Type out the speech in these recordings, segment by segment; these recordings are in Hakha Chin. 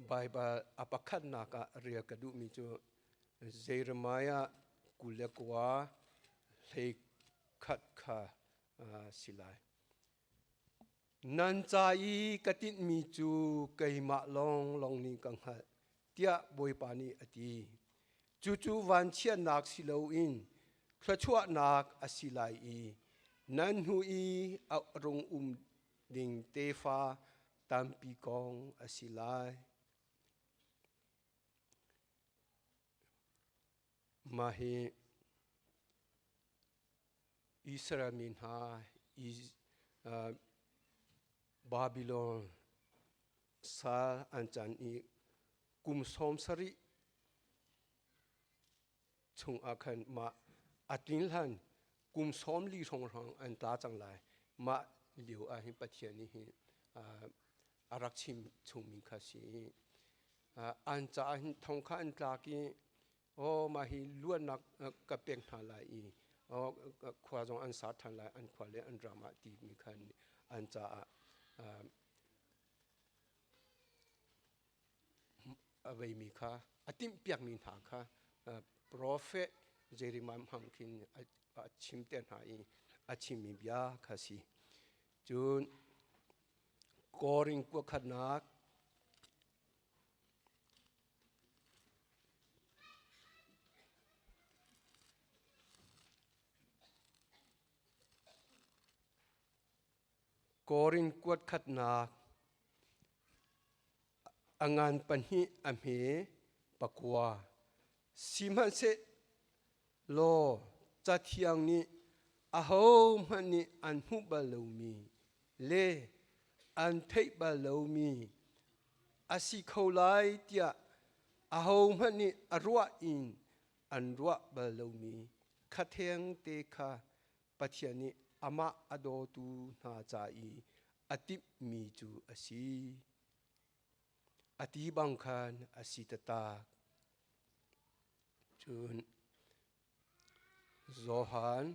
Baibal a pakhatnak ah rel ka duhmi cu Jeremiah 29 hleikhat kha si lai. Nan ca i ka tinhmi cu keimah lawnglawng nih ka hngalh, tiah Bawipa nih a ti. Cucu vanchiatnak si loin thluachuahnak a si lai i nan hnu i a rung um ding tefa tampi kong a si lai. Mah hi Israel mi hna Babylon sal an can i kum 70 chung ah khan mah a tlin hlan kum 40 hrawng an tla cang lai. Mah lio ah hin Pathian nih hin a rak chim chungmi kha si. An caah hin thong kha an tlak i aw mah hi luatnak ka pek hna lai i khua zong an sa ṭhan lai, an khua le an ram ah timi khan an caah a veimi kha a timhpiakmi hna kha profet Jeremiah hmang khin a chim te hna i a chimmi bia kha si. Cun Korin kuakhatnak Korin kuat khatnak a ngan pahnih a hme pakua. Sihmanhseh law Cathiang nih ahohmanh nih an hmuh bal lomi le an theih bal lomi a si kho lai tiah ahohmanh nih a ruah in an ruah bal lomi khatheng te kha Pathian nih amah a dawtu hna ca i a timhmi cu a si. A ti bang khan a si taktak. Cun Johan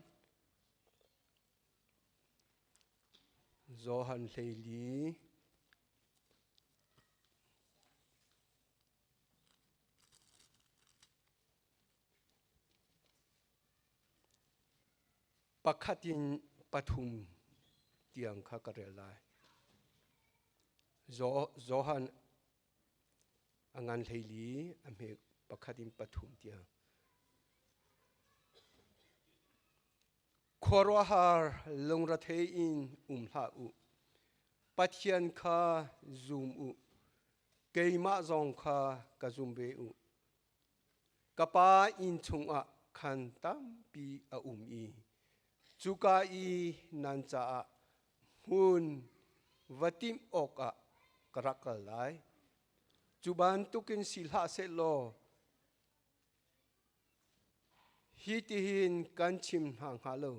Johan 14 Pakhat in pathum tiang kha ka rel lai. Johan a ngan 14 a hme pakhat in pathum tiang. Khuaruahhar lungrethei in um hlah u. Pathian kha zum u. Keimah zong kha ka zum ve u. Ka pa inn chungah khan tampi a um i cuka i nan caah hmun va timh awkah ka rak kal lai. Cu bantukin si hlah sehlaw hi tihin kan chim hna hnga lo.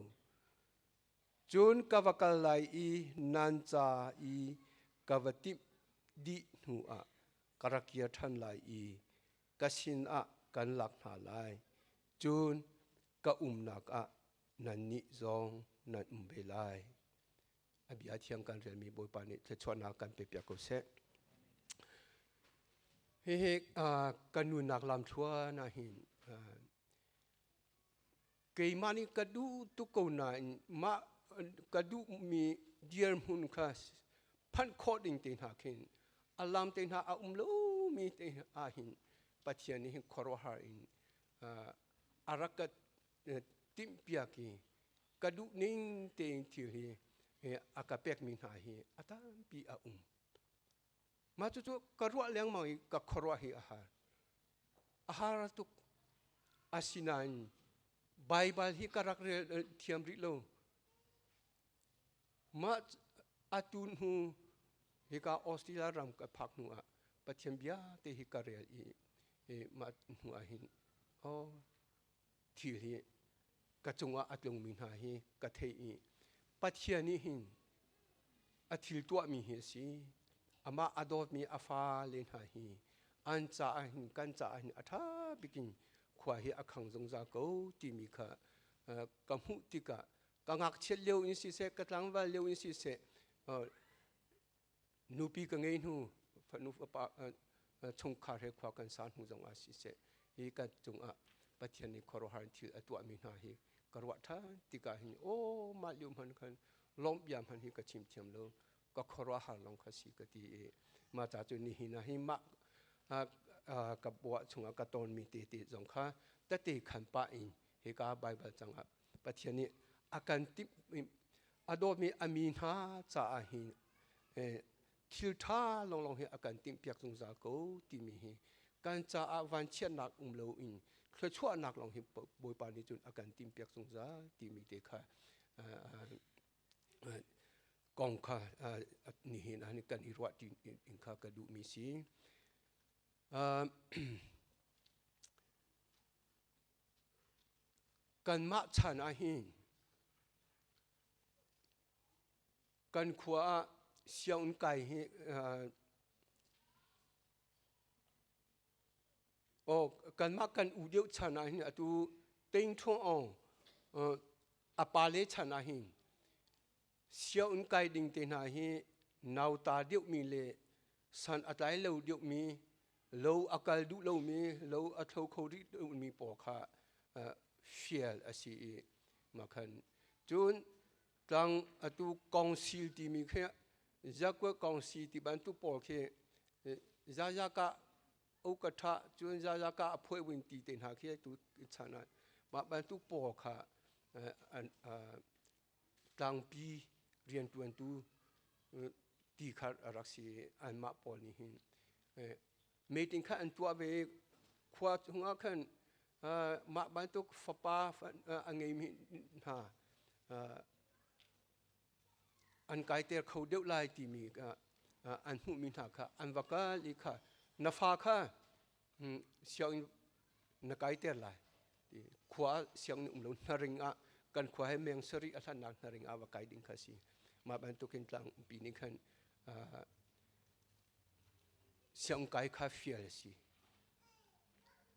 Cun ka va kal lai i nan ca i ka va timh dih hnuah ka rak kir ṭhan lai i ka sinah kan lak hna lai. Cun ka umnak ah nannih zong nan um ve lai. A bia thiang kan relmi Bawipa nih thluachuahnak kan pe piak ko seh. Hihi ka nunnak lamthluan ah hin keimah nih ka duh tuk ko nain mah ka duhmi dirhmun kha phanh khawh ding te hna khin a lam te hna a um lomi te ah hin Pathian nih hin khuaruahhar in a rak ka timhpiak i ka duh ning tein thil hi a ka pekmi hna hi a tampi a um. Mah cucu ka ruah lengmang i ka khuaruah hi a har. A har tuk. Asinain Baibal hi ka rak rel thiam rih lo. Mah atu hnu hika Australia ram ka phak hnu ah Pathian bia te hi ka rel i mah hnu ah hin oh thil hi ka cungah a tlungmi hna hi ka theih i Pathian nih hin a thil tuahmi hi a si. Amah a dawtmi a fale hna hi an caah hin kan caah hin a ṭha bikin khua hi a khang zungzal ko timi kha ka hmuh tikah ka ngakchiat lio in siseh ka tlangval lio in siseh nupi ka ngei hnu fanu fapa. Chungkhar he khua kan sa hnu zong ah siseh, hi kan cungah Pathian nih khuaruahhar thil a tuahmi hna hi ka ruah ṭhan tikah hin aw mah lio hmanh khan lawmh bia hmanh hi ka chim thiam lo, ka khuaruahhar lawng kha si ka ti i mah ca cu nihin ah hi mah ka buah chungah ka tonmi tete zong kha tete khan pah in hika Baibal cangah Pathian nih a kan timh a dawtmi a mi hna caah hin thil ṭha lawnglawng hi a kan timhpiak zungzal ko timi hi kan caah vanchiatnak um loin thluachuahnak lawng hi Bawipa nih cun a kan timhpiak zungzal timi te kha kong kha nihin ah kan i ruah in kha ka duhmi si. Kanmah chan ah hin kan khua ah sianginn kai hi aw kanmah kan u deuh chan ah hin atu Ting Thung Aung a pale chan ah hin sianginn kai ding te hna hi nauta deuhmi le san a tlai lo deuhmi lo a kal duh lomi lo a thlo kho rih lomi pawl kha fial a si i mah khan cun tlang atu kongsil timi khi zakwe kongsi ti bantuk pawl khi zazaka ukatha cun zazaka a phuai win ti te hna khi tu chan ah mah bantuk pawl kha tlangpi rianṭuantu ti kha a rak si. Anmah pawl nih hin meeting kha an tuah ve. Khua chungah khan mah bantuk fapa a ngeimi hna an kaiter kho deuh lai timi an hmuhmi hna kha an va kal i kha na fa kha sianginn na kaiter lai. Khua sianginn um lo hnaring ah kan khua he meng sarih a hlannak hnaring ah va kai ding kha si. Mah bantukin tlangpi nih khan siang kai kha fial a si.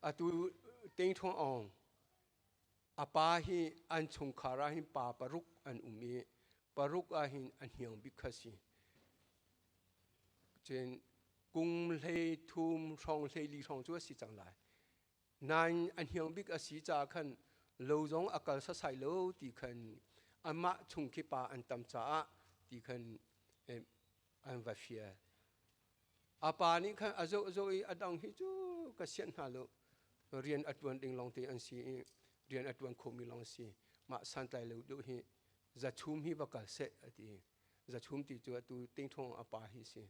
Atu Ting Thong Aung a pa hi an chungkhar ah hin pa paruk an um i paruk ah hin a hniang bik kha si. Cun kum hlei thum hrawng hlei li hrawng cu a si cang lai. Nain a hniang bik a si caah khan lo zong a kal sasai lo ti khan amah chung khi pa an tam caah ti khan an va fial. A pa nih khan a zoh zoh i a dang hi cu ka sianh hna lo. Rian a ṭuan ding lawngte an si i rian a ṭuan khomi lawng a si. Mah santlai lo deuh hi zachum hi va kal seh a ti. Zachum ti cu atu tingthong a pa hi si.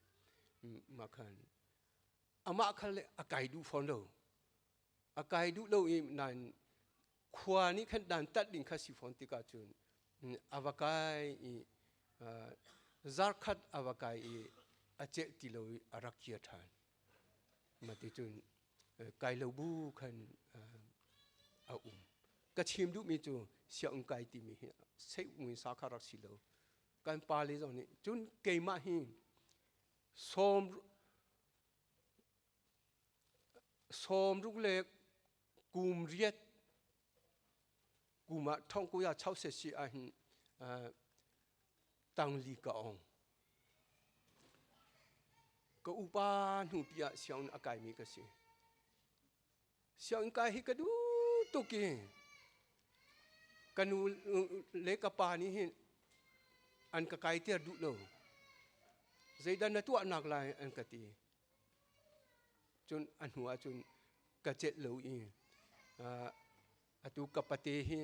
Mah khan amah khal le a kai duh fawn lo. A kai duh lo i nain khua nih khan dan tat ding kha si fawn tikah cun a va kai i zarkhat a va kai i a celh ti lo i a rak kir ṭhan. Mah ti cun kai lo bu khan a um. Ka chim duhmi cu sianginn kai timi hi seih sa kha rak si lo. Kan pale zong nih cun keimah hi sawm 16 le kum riat kum ah thongkuya chause si ah hin tangli ka ong. Ka upa hnu pi ah sianginn a kaimi ka si. Sianginn kai hi ka duh tuk i ka nu le ka pa nih hin an ka kai ter duh lo. Zeidah na tuahnak lai an ka ti. Cun a hnu ah cun ka celh lo i atu ka pate hi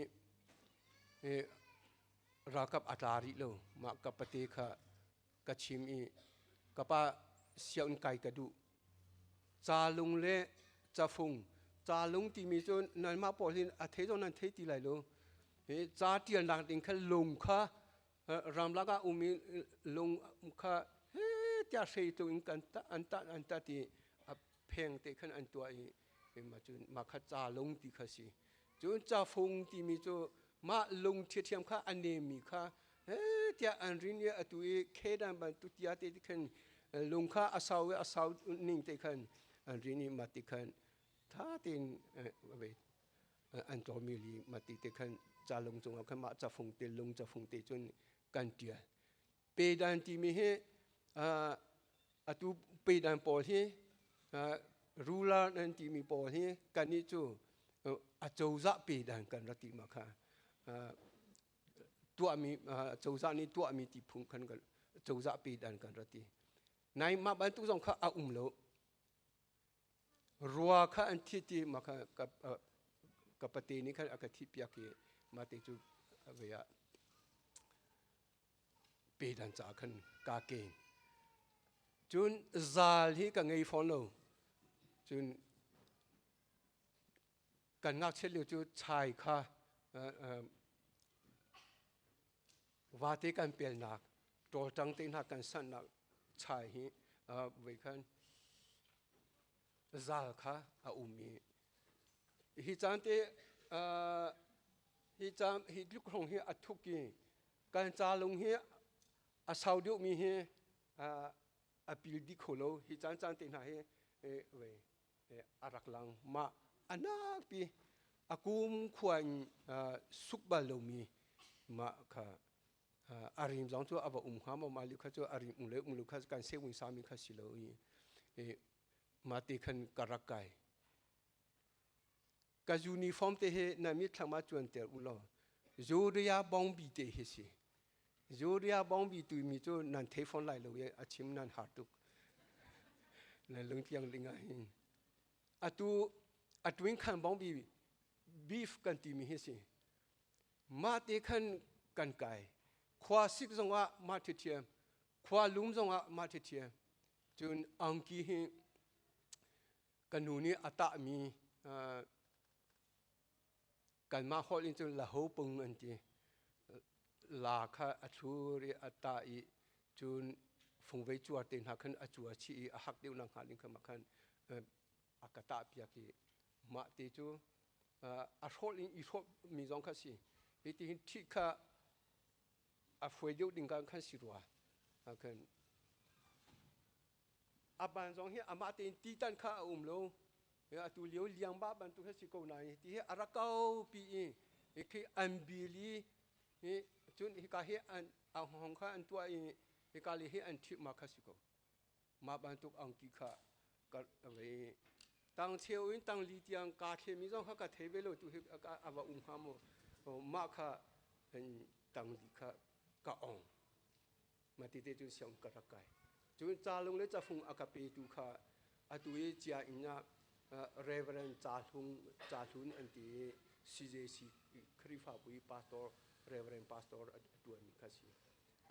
ralkap a tla rih lo. Mah ka pate kha ka chim i ka pa sianginn kai ka duh. Ca lung le cafung. Ca lung timi cu nanmah pawl hin a thei zong nan thei ti lai lo. Hi ca ṭialnak ding kha lung kha ramlak ah um i lung kha he tiah hrei tluk in kan an tah an tat i a pheng te khan an tuah i mah cun mah kha ca lung ti kha si. Cun cafung timi cu mah lung ṭhiaṭhiam kha a nemmi kha he tiah an rin i atu i khedan bantuk tia te khan lung kha a sau i a sau ning te khan an rin i mah ti khan tha tein an tlawmi li mah ti te khan ca lung cungah khan mah cafung te lung cafung te cun kan ṭial. Pedan timi hi atu pedan pawl hi. Ruler nan timi pawl hi kannih cu acozah pe dan kan ra ti ma kha tuahmi cozah nih tuahmi ti phung khan cozah pe dan kan ra ti. Nai mah bantuk zong kha a um lo. Rua kha an thi ti ma kha ka pate nih khan a ka thih piak i mah te cu ve ah pe dan caah khan kaa ken. Cun zal hi ka ngei fawn lo. Cun kan ngakchiat lio cu chai kha vate kan pelnak ṭawlṭang te hna kan sanhnak chai hi voi khan zal kha a um i hi caan te hi caan hi tluk hrong hi a thuk i kan ca lung hi a sau deuhmi hi a pil dih kho lo. Hi caan caan te hna hi a rak lang. Mah a nakpi a kum khua in suk bal lomi mah kha a rim zong cu a va um hnga maw? Mah li kha cu a rim um le um lo kha kan sewin sami kha si lo i mah ti khan ka rak kai. Ka uniform te hi na mit thlang ma cuan ter u law Zuria bongbi te hi si. Zuria bongbi tu mi cu nan thei fawn lai lo i a chim nan har tuk. Nan lungtliang ding ah hin atu atuin khan bongbi beef kan ti mi hi si. Mah te khan kan kai. Khua sik zong ah mah ṭhiṭhiam, khua lum zong ah mah ṭhiṭhiam. Cun angki hi ka nu nih a tahmi kanmah holh in cun laho pung an ti. La kha a thlur i a tah i cun fungvei cuar te hna khan a cuar chih i a hak deuh nak hnga ding kha mah khan a ka tah piak i mah te cu a hrawlh in i hrawlh mi zong kha si. Hi ti hin ṭhih kha a fuai deuh ding khan si rua. Khan a ban zong hi amah tein titan kha a um lo. Atu lio liangba bantuk hi si ko nain ti hi a rak kau pi i khi an bil i hi cun hika hi an a hong kha an tuah i hika le hi an ṭhit ma kha si ko. Mah bantuk angki kha ka ve. Tang cheu in tang li tiang kaa thlemi zong kha ka thei ve lo. Tu hi a va um hnga maw? Mah kha tang li kha ka ong. Mah ti te cun sianginn ka rak kai. Cun ca lung le cafung a ka petu kha atu i cia inn ah Reverend Ca Hlung Ca Hlun an ti i CJC Khrihfabu i pastor Reverend pastor a ṭuanmi kha si.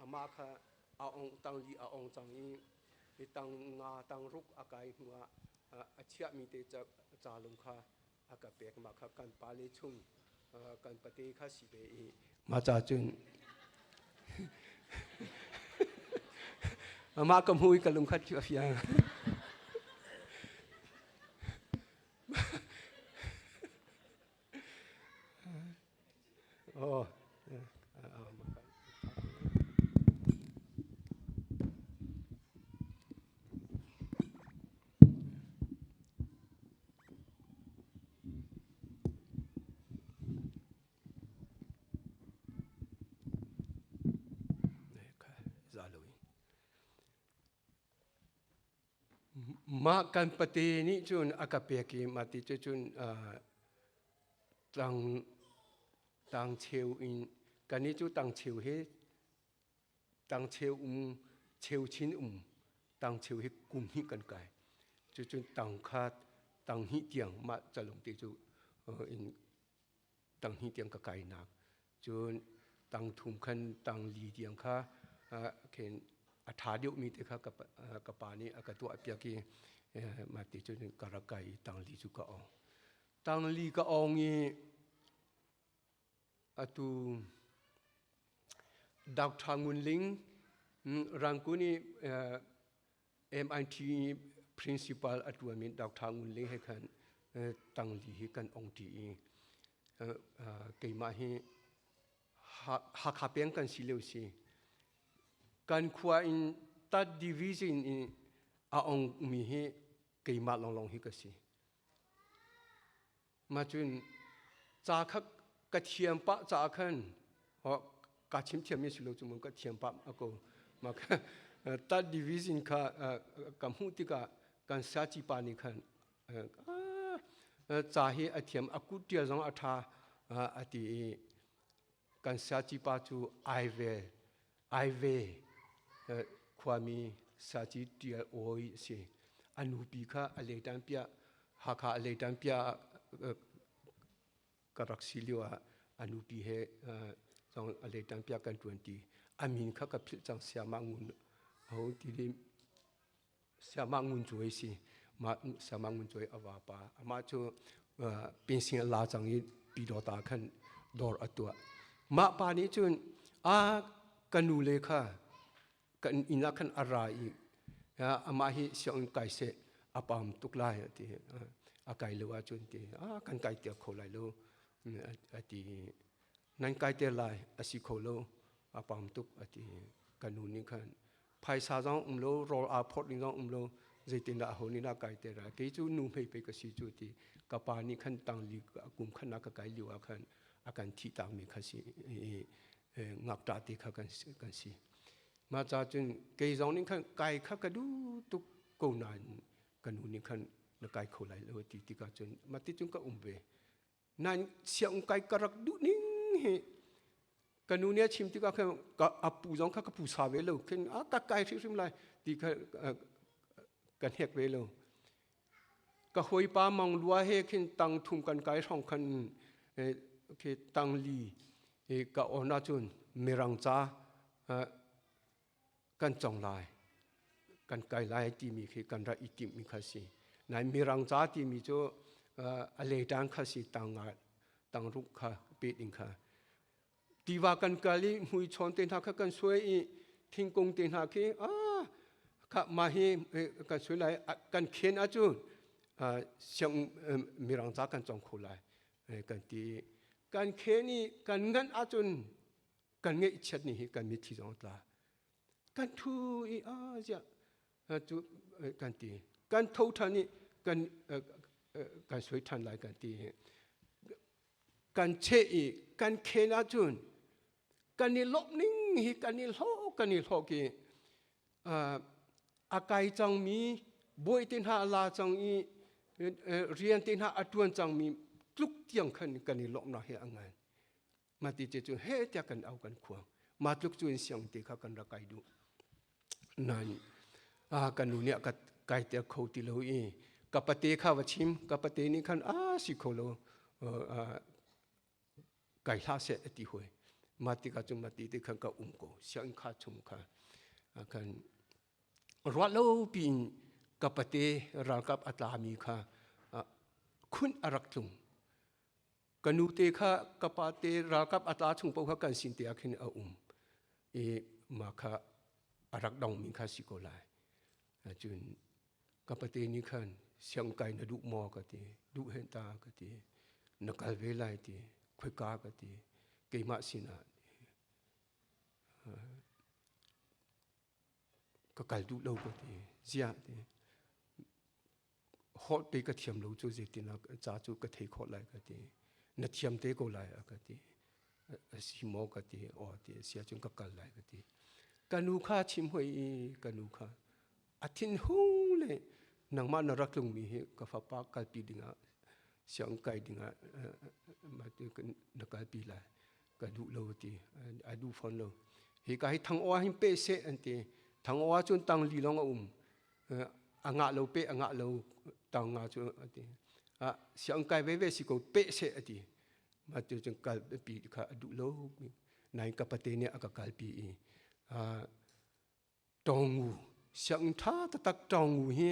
Amah kha a ong tang li a ong cang i i tang nga tang ruk a kai hnu ah a chiahmi te ca lung kha a ka pek. Mah kha kan pale chung kan pate kha si ve i mah ca cun amah ka hmu i ka lungkhat cu a fiang. Oh. Mah kan pate nih cun a ka pek i mah ti cu cun tlang tang cheu in kannih cu tang cheu he tang cheu um cheu chin um tang cheu hi kum hnih kan kai. Cucun tang khat tang hnih tiang mah calung te cu in tang hnih tiang ka kai nak. Cun tang thum khan tang li tiang kha khin a ṭha deuhmi te kha ka pa nih a ka tuah piak i mah ti cun ka rak kai i tang li cu ka ong. Tang li ka ong i atu Dr. Ngun Ling Rangkun i MIT principal a ṭuanmi Dr. Ngun Ling he khan tang li hi kan ong ṭi i keimah hi Hakha peng kan si lio si. Kan khua in tat division in a ongmi hi keimah lawnglawng hi ka si. Mah cun ca kha ka thiam pah caah khan ka chim thiammi si lo cu mu ka thiam pah ko. Mah kha tat division kha ka hmuh tikah Kan saci pa nih khan ca hi a thiam, a kut ṭial zong a ṭha a ti i kan saci pa cu ai ve ai ve khuami saci ṭial awi a si. A nupi kha a leitan piah Hakha a leitan piah ka rak si lio ah a nupi he zong a leitan piah kan ṭuan ti. A min kha ka philh cang Siama Ngun ho ti Siama Ngun Cuai si. Mah Siama Ngun Cuai a vapa. Amah cu pension a la cang i Pyidawta khan dawr a tuah. Mah pa nih cun a ka nu le kha kan inn ah khan a ra i amah hi sianginn kai seh a pam tuk lai a ti. A kai lo ahcun ti a kan kai ter kho lai lo a ti. Nan kai ter lai a si kho lo a pam tuk a ti. Ka nu nih khan phaisa zong um lo rawl aa phawt ding zong um lo zeitindah aho nih dah kai te rai kei cu nu hmei pe ka si cu ti ka pa nih khan tangli kum khan na ka kai lio ah khan a kan thih tak mi kha si ngakṭah te kha kan kan si mah ca cun kei zong nih khan kai kha ka duh tuk ko nain ka nu nih khan na kai kho lai lo ti tikah cun mah ti cun ka um ve Nain sianginn kai ka rak duh ning hi ka nu nih a chim tikah khan ka a pu zong kha ka pu sa ve lo khin a ka kai hrimhrim lai ti kha ka hnek ve lo. Ka hawipa Mang Lua he khin tang thum kan kai hrawng khan khi tang li ka on ahcun mirang ca kan cong lai kan kai lai timi khi kan rak i timhmi kha si. Nai mirang ca timi cu a leṭang kha si tang nga tang ruk kha pe ding kha. Tiva kan kal i hmuichawn te hna kha kan suai i thingkung te hna khi a kha mah hi kan suai lai kan khen ahcun siang mirang ca kan cong kho lai kan ti. Kan khen i kan nganh ahcun kan ngeihchiat ni hi kan mitthli zong a tla. Kan thu i a ziah cu kan ti. Kan tho ṭhan i kan kan soi ṭhan lai kan ti. Kan cheh i kan khen ahcun kan i lawmh ning hi kan i hlawk kan i hlawk i a kai cangmi bawi te hna a la cang i rian te hna a ṭuan cangmi tluk tiang khan kan i lawmhnak hi a ngan. Mah ti cu he tiah kan au kan khuang. Mah tluk cu in siang te kha kan rak kai duh. Nain a kan nu nih a ka kai ter kho ti lo i ka pate kha va chim ka pate nih khan a si kho lo kai hlah seh a ti hoi. Mah tikah cun mah ti te khan ka um ko sianginn kha chung kha khan ruah lo piin ka pate ralkap a tlami kha khun a rak tlung. Ka nu te kha ka pa te ralkap a tla chung paoh kha kan sin te ah khin a um i mah kha a rak dongmi kha si ko lai. Cun ka pate nih khan siang kai na duh maw ka ti duh hen ta ka ti na kal ve lai ti khoika ka ti keimah sinah ka kal duh lo ka ti ziah ti holh te ka thiam lo cu zeitin ca cu ka thei khawh lai ka ti na thiam te ko lai a ka ti a si maw ka ti aw ti a si ahcun ka kal lai ka ti ka nu kha chim hoi i ka nu kha a thin hung le nangmah na rak tlungmi hi ka fapa kalpi dingah siang kai dingah na kalpi lai ka duh lo ti a duh fawn lo hi ka hi thang aw hin pe seh an ti thang aw cun tang li long a um a ngah lo pe a ngah lo tang nga cu a ti siang kai ve ve si ko pe seh a ti ma tu cun kal pi kha a duh lo nain ka pate nih a ka kalpi i Ṭawngu sianginn ṭha taktak ṭawngu hi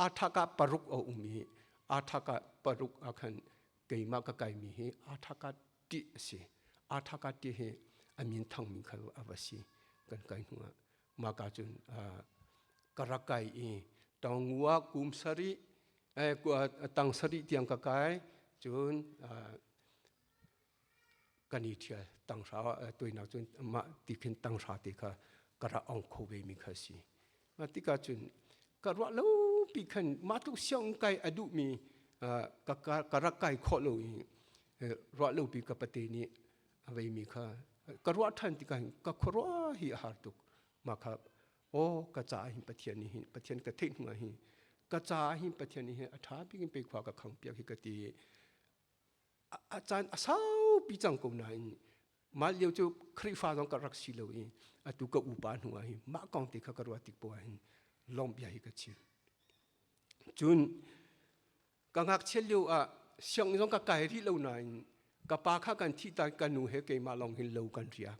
athak ah paruk a um i athak ah paruk ah khan keimah ka kaimi hi athak ah ṭih a si. Athak ah ṭih hi a min thangmi kha a va si kan kai hnu ah mah ka cun ka rak kai i ṭawngu ah kum sarih tang sarih tiang ka kai cun kan i ṭhial tanghra tuinak cun mah ti khin tanghra te kha ka rak ong kho ve mi kha si mah tikah cun ka ruah lo pi khan mah tluk siang kai a duh mi ka rak kai khawh lo i ruah lo pi ka pate nih a vei mi kha ka ruah ṭhan tikah ka khuaruah hi a har tuk mah kha aw ka caah hin Pathian nih hin Pathian ka theih hnu ah hin. Ka caah hin Pathian nih hin a ṭha bik in pei khua ka khang piak hi ka ti. A caan a saupi cang ko nain mah lio cu Khrihfa zong ka rak si lo i atu ka upa hnu ah hin mah kong te kha ka ruah tik poah hin lawmh bia hi ka chim. Cun ka ngakchia lio ah sianginn zong ka kai rih lo nain ka pa kha kan thih tan ka nu he keimah lawng hin lo kan riak.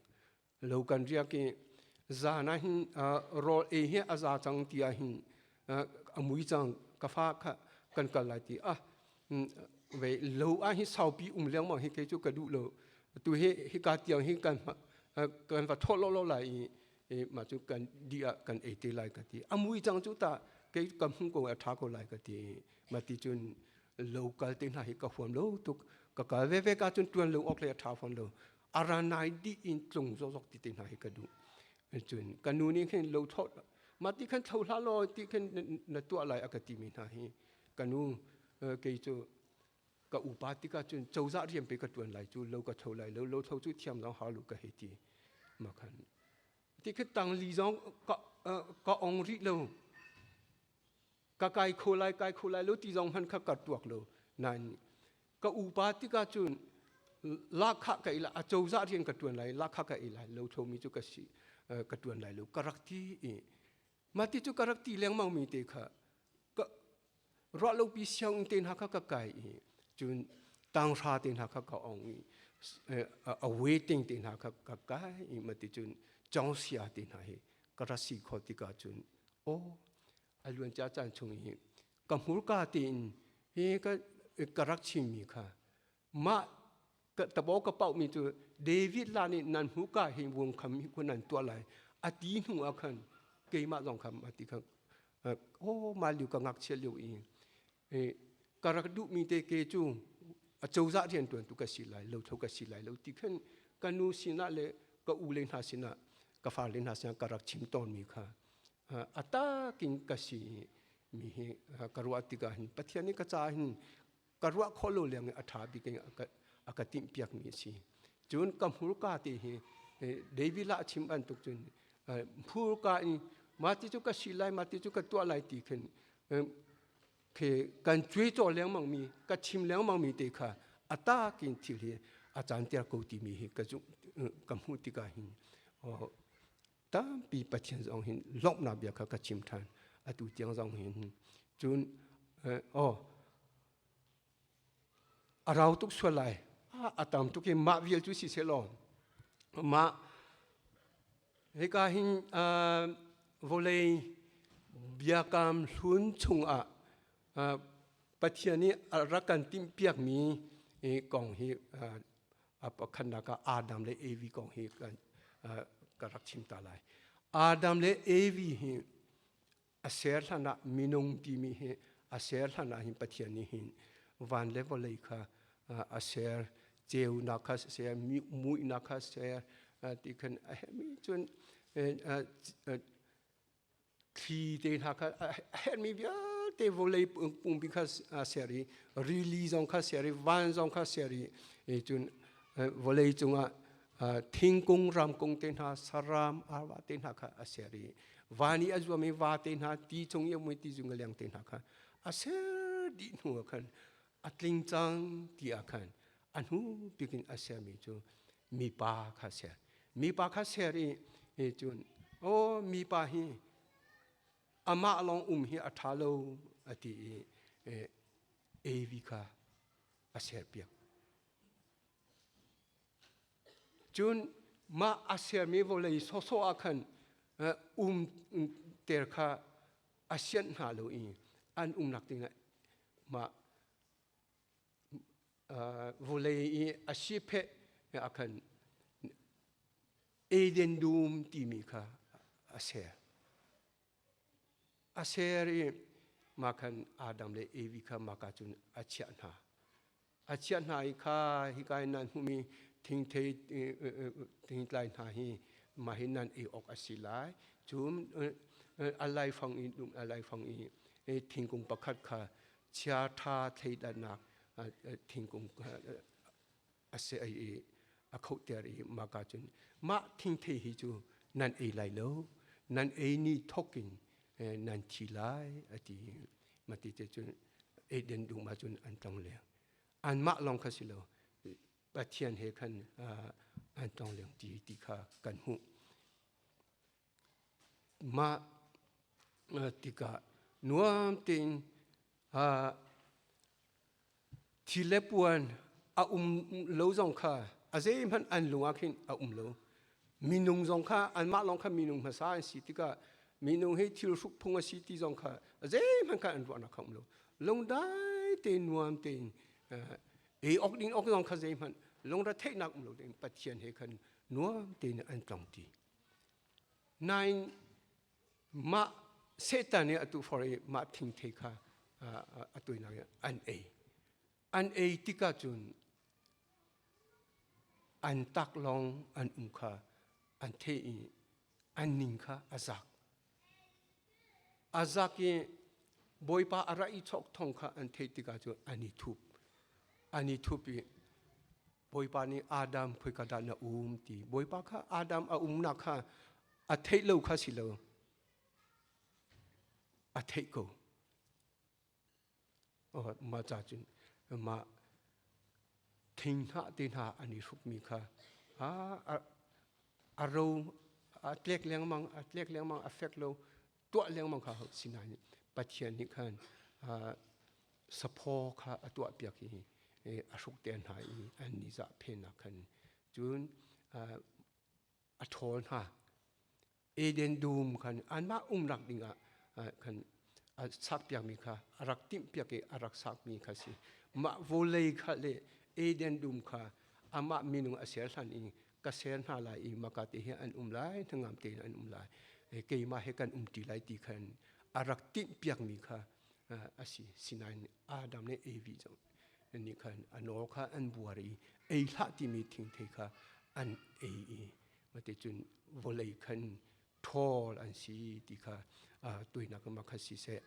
Lo kan riak i zan ah hin rawl ei hi a za cang ti ah hin a mui cang ka fa kha kan kal lai ti ah ve lo ah hin saupi um lengmang hi kei cu ka duh lo. Tu hi hika tiang hi kan kan va thawh lo lai i mah cu kan di ah kan ei te lai ka ti. A mui cang cu ta kei ka hmu ko a tha ko lai ka ti. Mah ti cun lo kal te hna hi ka huam lo tuk. Ka kal ve ve ka cun tuan lo awk le a tha fawn lo. A ra nai dih in tlung zawk ti te hna hi ka duh. Cun ka nu nih khin lo thawh mah ti khan tho hlah law ti khin na tuah lai a ka timi hna hi ka nu kei cu ka upa tikah cun cozah rian pe ka tuan lai cu lo ka tho lai lo lo tho cu thiam zong hau lu ka hei ti ma khan ti khi tang li zong ka ka ong rih lo ka kai kho lai kai kho lai lo ti zong hman kha ka tuak lo nain ka upa tikah cun lakha ka ila a cozah rian ka tuan lai lakha ka ila lo tho mi cu ka si ka tuan lai lo ka rak ti i mah ti cu ka rak ti lengmang mi te kha ka ruah lo pi siang te hna kha ka kai i cun tanghra te hna kha ka ong i a waiting te hna kha ka kai i mah ti cun chongsia te hna hi ka ra si kho tikah cun aw a luan cia caan chung i ka hmurka tein hi ka ka rak chimmi kha mah ka tabo ka pauhmi cu David la nih nan hmuka hi vung kham hi kun nan tuah lai a ti hnu ah khan keimah zong kha a ti kha oh mah liu ka ngakchia lio i ka rak duhmi te ke cu a cozah rian tuan tu ka si lai lo tho ka si lai lo ti khan ka nu sinah le ka u le hna sinah ka fa le hna sinah ka rak chim tawnmi kha a takin ka si mi hi ka ruah tikah hin Pathian nih ka ca hin ka ruah khawh lo leng a ṭha bik in a ka timh piak mi a si. Cun ka hmurka te hi David lah chim bantuk cun hmurka in mah ti cu ka si lai mah ti cu ka tuah lai ti khin khi kan cuai caw lengmang mi ka chim lengmang mi te kha a takin thil hi a caan ter ko timi hi ka ka hmuh tikah hin tampi Pathian zong hin lawmhnak bia kha ka chim ṭhan atu tiang zong hin cun oh a rau tuk sual lai a tam tuk i mah vial cu si seh law mah hika hin vawlei biakam hlun chungah Pathian nih a rak kan timhpiakmi kong hi a pakhatnak ah Adam le Evi kong hi ka rak chim ta lai. Adam le Evi hi a ser hlan ah minung timi hi a ser hlan ah hin Pathian nih hin van le vawlei kha a ser ceunak kha ser muihnak kha ser ti khan a herhmi cun thli te hna kha a herhmi vialte vawlei pumpi kha ser i rili zong kha ser i van zong kha ser i cun vawlei cungah thingkung ramkung te hna saram arva te hna kha a ser i van i a zuam i va te hna ti chung i ummi ti zung a leng te hna kha a ser dih hnu ah khan a tling cang ti ah khan a hnu bik in a sermi cu mipa kha ser mipa kha ser i cun aw mipa hi amah lawng um hi a ṭha lo a ti i Evi kha a serpiak. Cun mah a sermi vawlei sawsawh ah khan um ter kha a sianh hna lo i an umnak dingah mah vawlei i a sipheh ah khan Eden dum timi kha a ser. A ser i mah khan Adam le Evi kha maka cun a chiah hna. A chiah hna i kha hika in nan hmuhmi thingthei thingtlai hna hi mah hi nan ei awk a si lai. Cun a laifang i a laifang i thingkung pakhat kha chia ṭha thleidannak thingkung a si i a khohter i maka cun mah thingthei hi cu nan ei lai lo nan ei ni thawkin nan thi lai a ti. Mati te cun Eden dum ah cun an tlong leng. Anmah lawng kha si lo, Pathian he khan an tlong leng ti ti kha kan hmuh. Mah tikah nuam tein thi le puan a um lo zong kha a zeihmanh an lung ah khin a um lo. Minung zong kha anmah lawng kha minung hmasa an si tikah minung hi thil hruk phung a si ti zong kha a zeihmanh kha an ruahnak kha um lo. Lungdai tein nuam tein ei awk ding awk zong kha zeihmanh lungre theihnak um lo tein Pathian he khan nuam tein an tlong ti. Nain mah Satan nih atu for i mah thingthei kha a tuinak an ei. An ei tikah cun an taklawng an um kha an theh i an ning kha a zak. A zak i Bawipa a ra i chok thong kha an theih tikah cun an i thup. An i thup i Bawipa nih Adam khoika dah na um ti. Bawipa kha Adam a umnak kha a theih lo kha si lo. A theih ko. Oh, mah ca cun mah thinghnah te hna an i hrukmi kha a ro a tlek lengmang, a tlek lengmang, a fek lo, tuah lengmang kha sinain Pathian nih khan saphaw kha a tuahpiak i a hruk te hna i an ni zahphenak khan cun a ṭhawl hna. Eden dum khan anmah umnak dingah khan a sakpiakmi kha a rak timhpiak i a rak sakmi kha si. Mah vawlei kha le Eden dum kha amah minung a ser hlan i ka ser hna lai i maka te hi an um lai, hnangam tein an um lai, keimah he kan um ṭi lai ti khan a rak timhpiakmi kha a si. Sinain Adam le Evi zong nih khan a nawl kha an buar i ei hlah timi thingthei kha an ei i maticun vawlei khan ṭhawl an si ti kha tuinak ma kha si seh.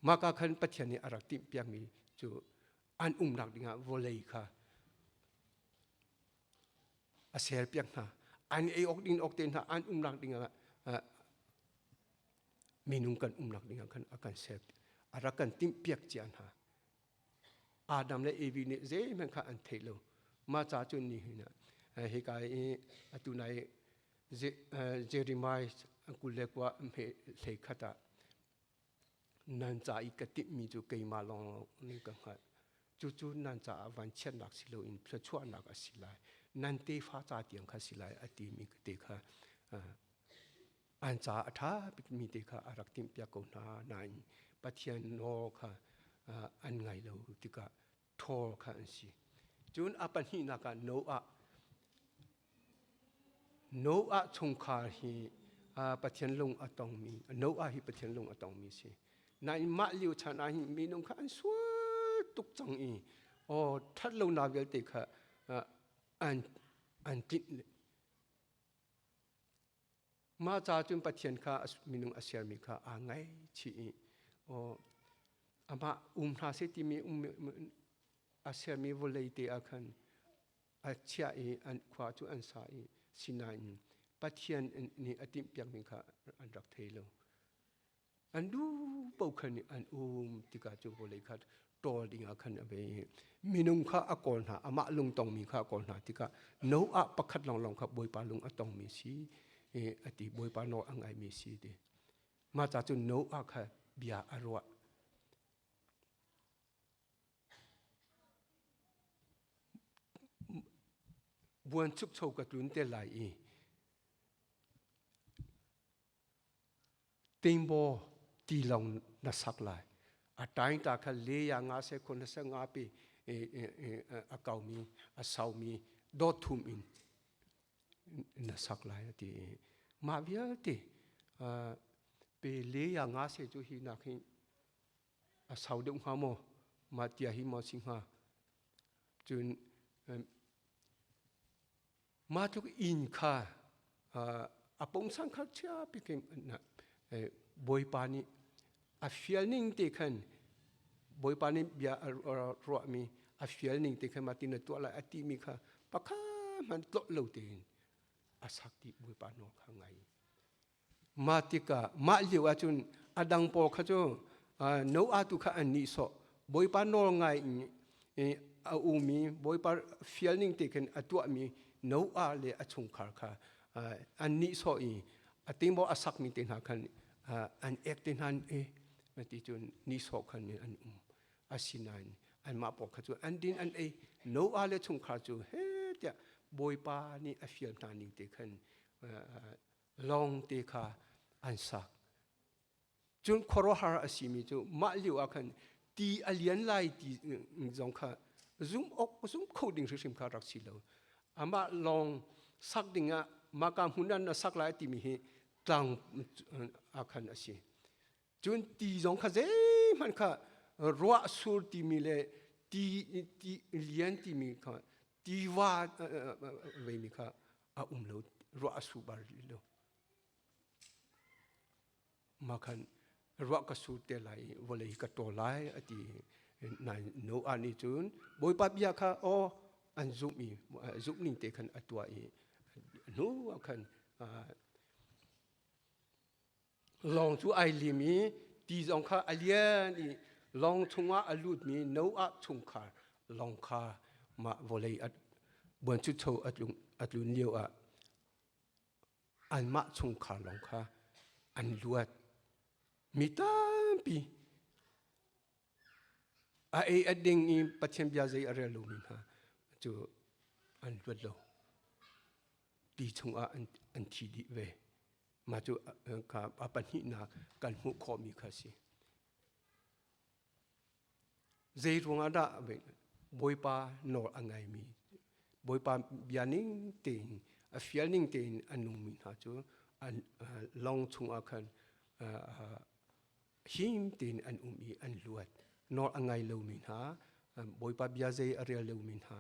Maka khan Pathian nih a rak timhpiakmi cu an umnak dingah vawlei kha a serpiak hna. An ei awk ding awk te hna an umnak dingah minung kan umnak dingah khan a kan ser a rak kan timhpiak cia hna. Adam le Evi nih zeihmanh kha an theih lo. Mah ca cun ni hin ah hika i atu nai Jeremiah 22 hlei khat ah nan ca i ka timhmi cu keimah lawng nih ka hngalh. Cucu nan caah vanchiatnak si loin thluachuahnak a si lai. Nan tefa ca tiang kha si lai a timi te kha an caah a ṭha bikmi te kha a rak timhpiak ko hna nain Pathian nawl kha an ngai lo tikah ṭhawl kha an si. Cun a pahnihnak ah Noah. Noah chungkhar hi Pathian lung a tongmi, Noah hi Pathian lung a tongmi si. Nain mah lio chan ah hin minung kha an sual tuk cang i aw ṭhat lonak vialte kha an tlinh. Mah ca cun Pathian kha minung a sermi kha aa ngaihchih i aw amah um hna seh timi um a sermi vawlei te ah khan a chiah i an khua cu an sa i sinain Pathian nih a timhpiakmi kha an rak thei lo. An duh paoh khan an um tikah cu vawlei kha ṭawl dingah khan a bei. Minung kha a kawl hna, amah lungtongmi kha a kawl hna tikah Noah pakhat lawnglawng kha Bawipa lung a tongmi si a ti, Bawipa nawl a ngaimi si ti. Mah ca cu Noah kha bia a ruah. Buanchukcho ka tlun te lai i Tingbaw tilawng na sak lai. A taingta kha le ya nga se khon na se nga pi a kaumi a saumi dawt thum in na sak lai a ti. Mah vialte pe le ya nga se cu hi nak hi a sau deuh hnga maw mah tia hi maw si hnga cun Mah tluk inn kha a pungsan kha chia pikin Bawipa nih a fial ning te khan Bawipa nih bia a ruahmi a fial ning te khan mah ti na tuah lai a timi kha pakhat hmanh tlolh lo tein a sak ti Bawipa nawl kha ngai. Mah tikah mah lio ahcun a dang pawl kha cu. Noah tu kha an nihsawh. Bawipa nawl ngai in a ummi Bawipa fial ning te khin a tuahmi Noah le a chungkhar kha an nihsawh i a tingbo a sakmi te hna khan an ek te hna e ti cun nihsawh khan an um. Asinain anmah pawl kha cu an din an ei. Noah le chungkhar cu he tiah Bawipa nih a fial hna ning te khan lawng te kha an sak. Cun khuaruahhar a simi cu mah lio ah khan ti a lian lai ti zong kha zum awk zum kho ding hrimhrim kha rak si lo. Amah lawng sak ding ah maka hmun ah na sak lai timi hi tlang ah khan a si. Cun ti zong kha zeihmanh kha ruah sur timi le ti ti lian timi kha tiva veimi kha a um lo ruah a su bar lo. Mah khan ruah ka sur te lai i vawlei ka ṭawl lai a ti. Nain Noah nih cun Bawipa bia kha aw an zumh i zumh ning te khan a tuah i hnu ah khan lawng cu ai lim i ti zong kha a lian i lawng chungah a lutmi Noah chungkhar lawng kha mah vawlei a buanchukcho a tlun lio ah anmah chungkhar lawng kha an luat. Mi tampi a ei a ding i Pathian bia zei a rel lomi hna cu an luat lo. Ti chungah an thi dih ve. Mah cu a pahnihnak kan hmuh khawhmi kha a si. Zei ruangah dah Bawipa nawl a ngaimi, Bawipa bia ning tein, a fial ning tein a nungmi hna cu an lawng chungah khan him tein an um i an luat. Nawl a ngai lomi hna, Bawipa bia zei a rel lomi hna,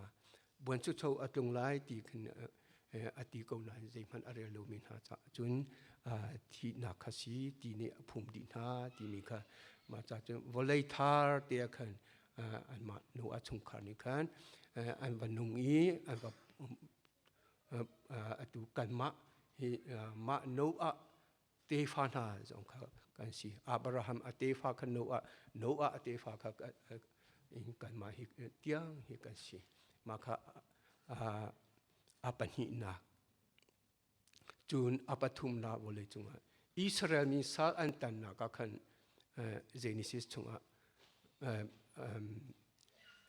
buanchucho a tlung lai ti khin a ti ko nain zeihmanh a rel lomi hna caah cun thihnak kha si ti nih a phum dih hna timi kha mah ca cun vawlei thar te ah khan anmah nu a chungkhar nih khan an va nung i an va atu kanmah hi mah Noah tefa hna zong kha kan si. Abraham a tefa kha Noah, Noah a tefa kha kanmah hi tiang hi kan si. Mah kha a pahnihnak. Cun a pathumnak vawlei cungah Israel mi sal an tannak ah khan Genesis chungah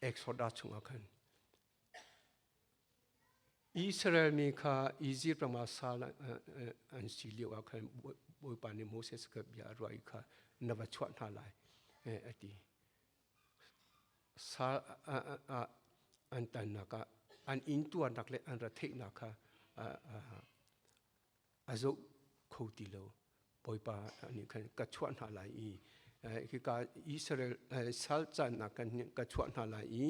Exodus chungah khan Israel mi kha Izipt ram ah sal an si lio ah khan Bawipa nih Moses kha bia a ruah i kha na va chuah hna lai a ti. Sal an tannak ah an intuarnak le an retheihnak kha a zoh kho ti lo. Bawipa nih khan ka chuah hna lai i hika Israel sal cannak kan ka chuah hna lai i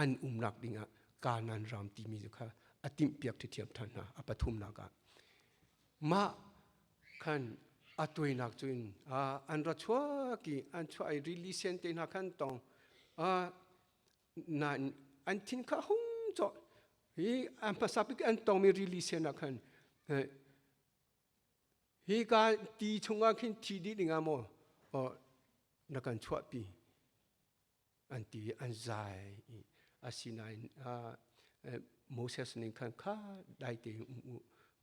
an umnak dingah Kanaan ram timi kha a timhpiak ṭhiam ṭhan hna a pathumnak ah. Mah khan a tuainak cun an ra chuak i an chuah i rili sen te hna khan tong nain an thin kha hung cawh hi an hmasa bik an tongmi rili sen ah khan Hi ka ti chungah khin thi dih dingah maw na kan chuahpi an ti an zai i asinain Moses ning khan kha dai tein um u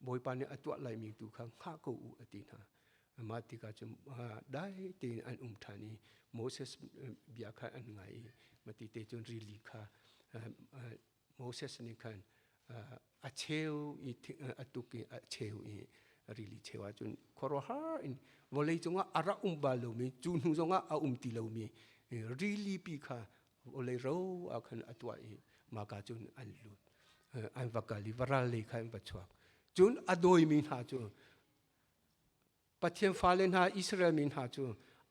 Bawipa nih a tuah laimi tu kha hngah ko u a ti hna. Mah tikah cun dai tein an um ṭhan i Moses bia kha an ngai i mati te cun rili kha Moses nih khan a cheu i a tuk i a cheu i rili cheu ahcun khuaruahhar in vawlei cungah a rak um bal lomi cu hnu zongah a um ti lomi rili pi kha vawlei ro ah khan a tuah i maka cun an lut an va kal i varal lei kha an va chuak cun a dawimi hna cu Pathian fale hna Israel mi hna cu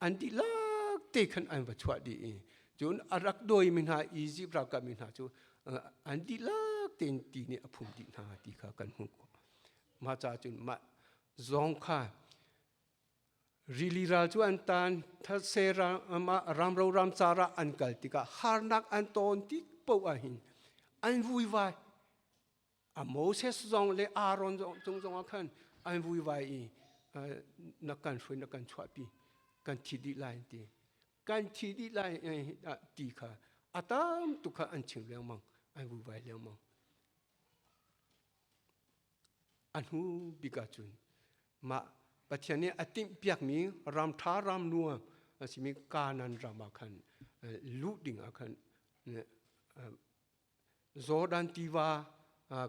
an dihlak te khan an va chuah dih i cun a rak dawimi hna Izipt ralkap mi hna cu an dihlak tein ti nih a phum dih hna ti kha kan hmuh khawh. Mah caah cun mah zong kha rili ral cu an tan thase ramro ramcar ah an kal tikah harnak an ton tik paoh ah hin an vuivai A Moses zong le Aaron zong cung zongah khan an vuivai i na kan hruai na kan chuahpi kan thi dih lai an ti. Kan thi dih lai ti kha a tam tuk kha an chim lengmang, an vuivai lengmang. A hnu bik ahcun mah Pathian nih a timhpiakmi ram ṭha ram nuam a simi Kanaan ram ah khan luh ding ah khan Jordan tiva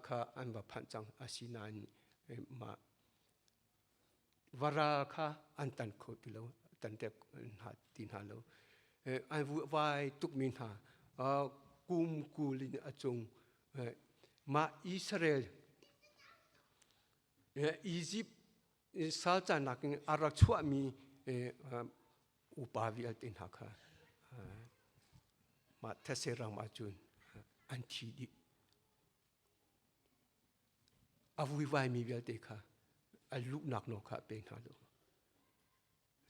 kha an va phanh cang. Asinain mah varal kha an tan kho ti lo, tan te hna ti hna lo. An vai tukmi hna kum 20 in a cung mah Israel Egypt sal canak in a rak chuahmi upa vialte hna kha mah thetse ram ahcun an thi dih. A vuivaimi vialte kha a luhnak nawl kha a pe hna lo.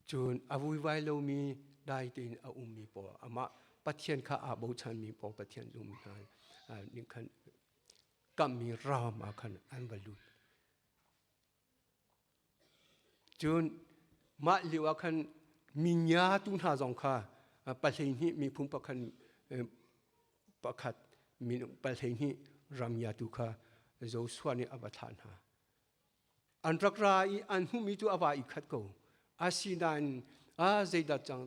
Cun a vuivai lomi dai tein a ummi pawl amah Pathian kha aa bochanmi pawl Pathian zummi hna nih khan kamhmi ram ah khan an va lut. Cun mah lio ah khan mingiatu hna zong kha 12 miphun pakhat pakhat minung 12 ramngiatu kha Joshua nih a va thlah hna. An rak ra i an hmuhmi cu a va i khat ko. Asinain a zeidah cang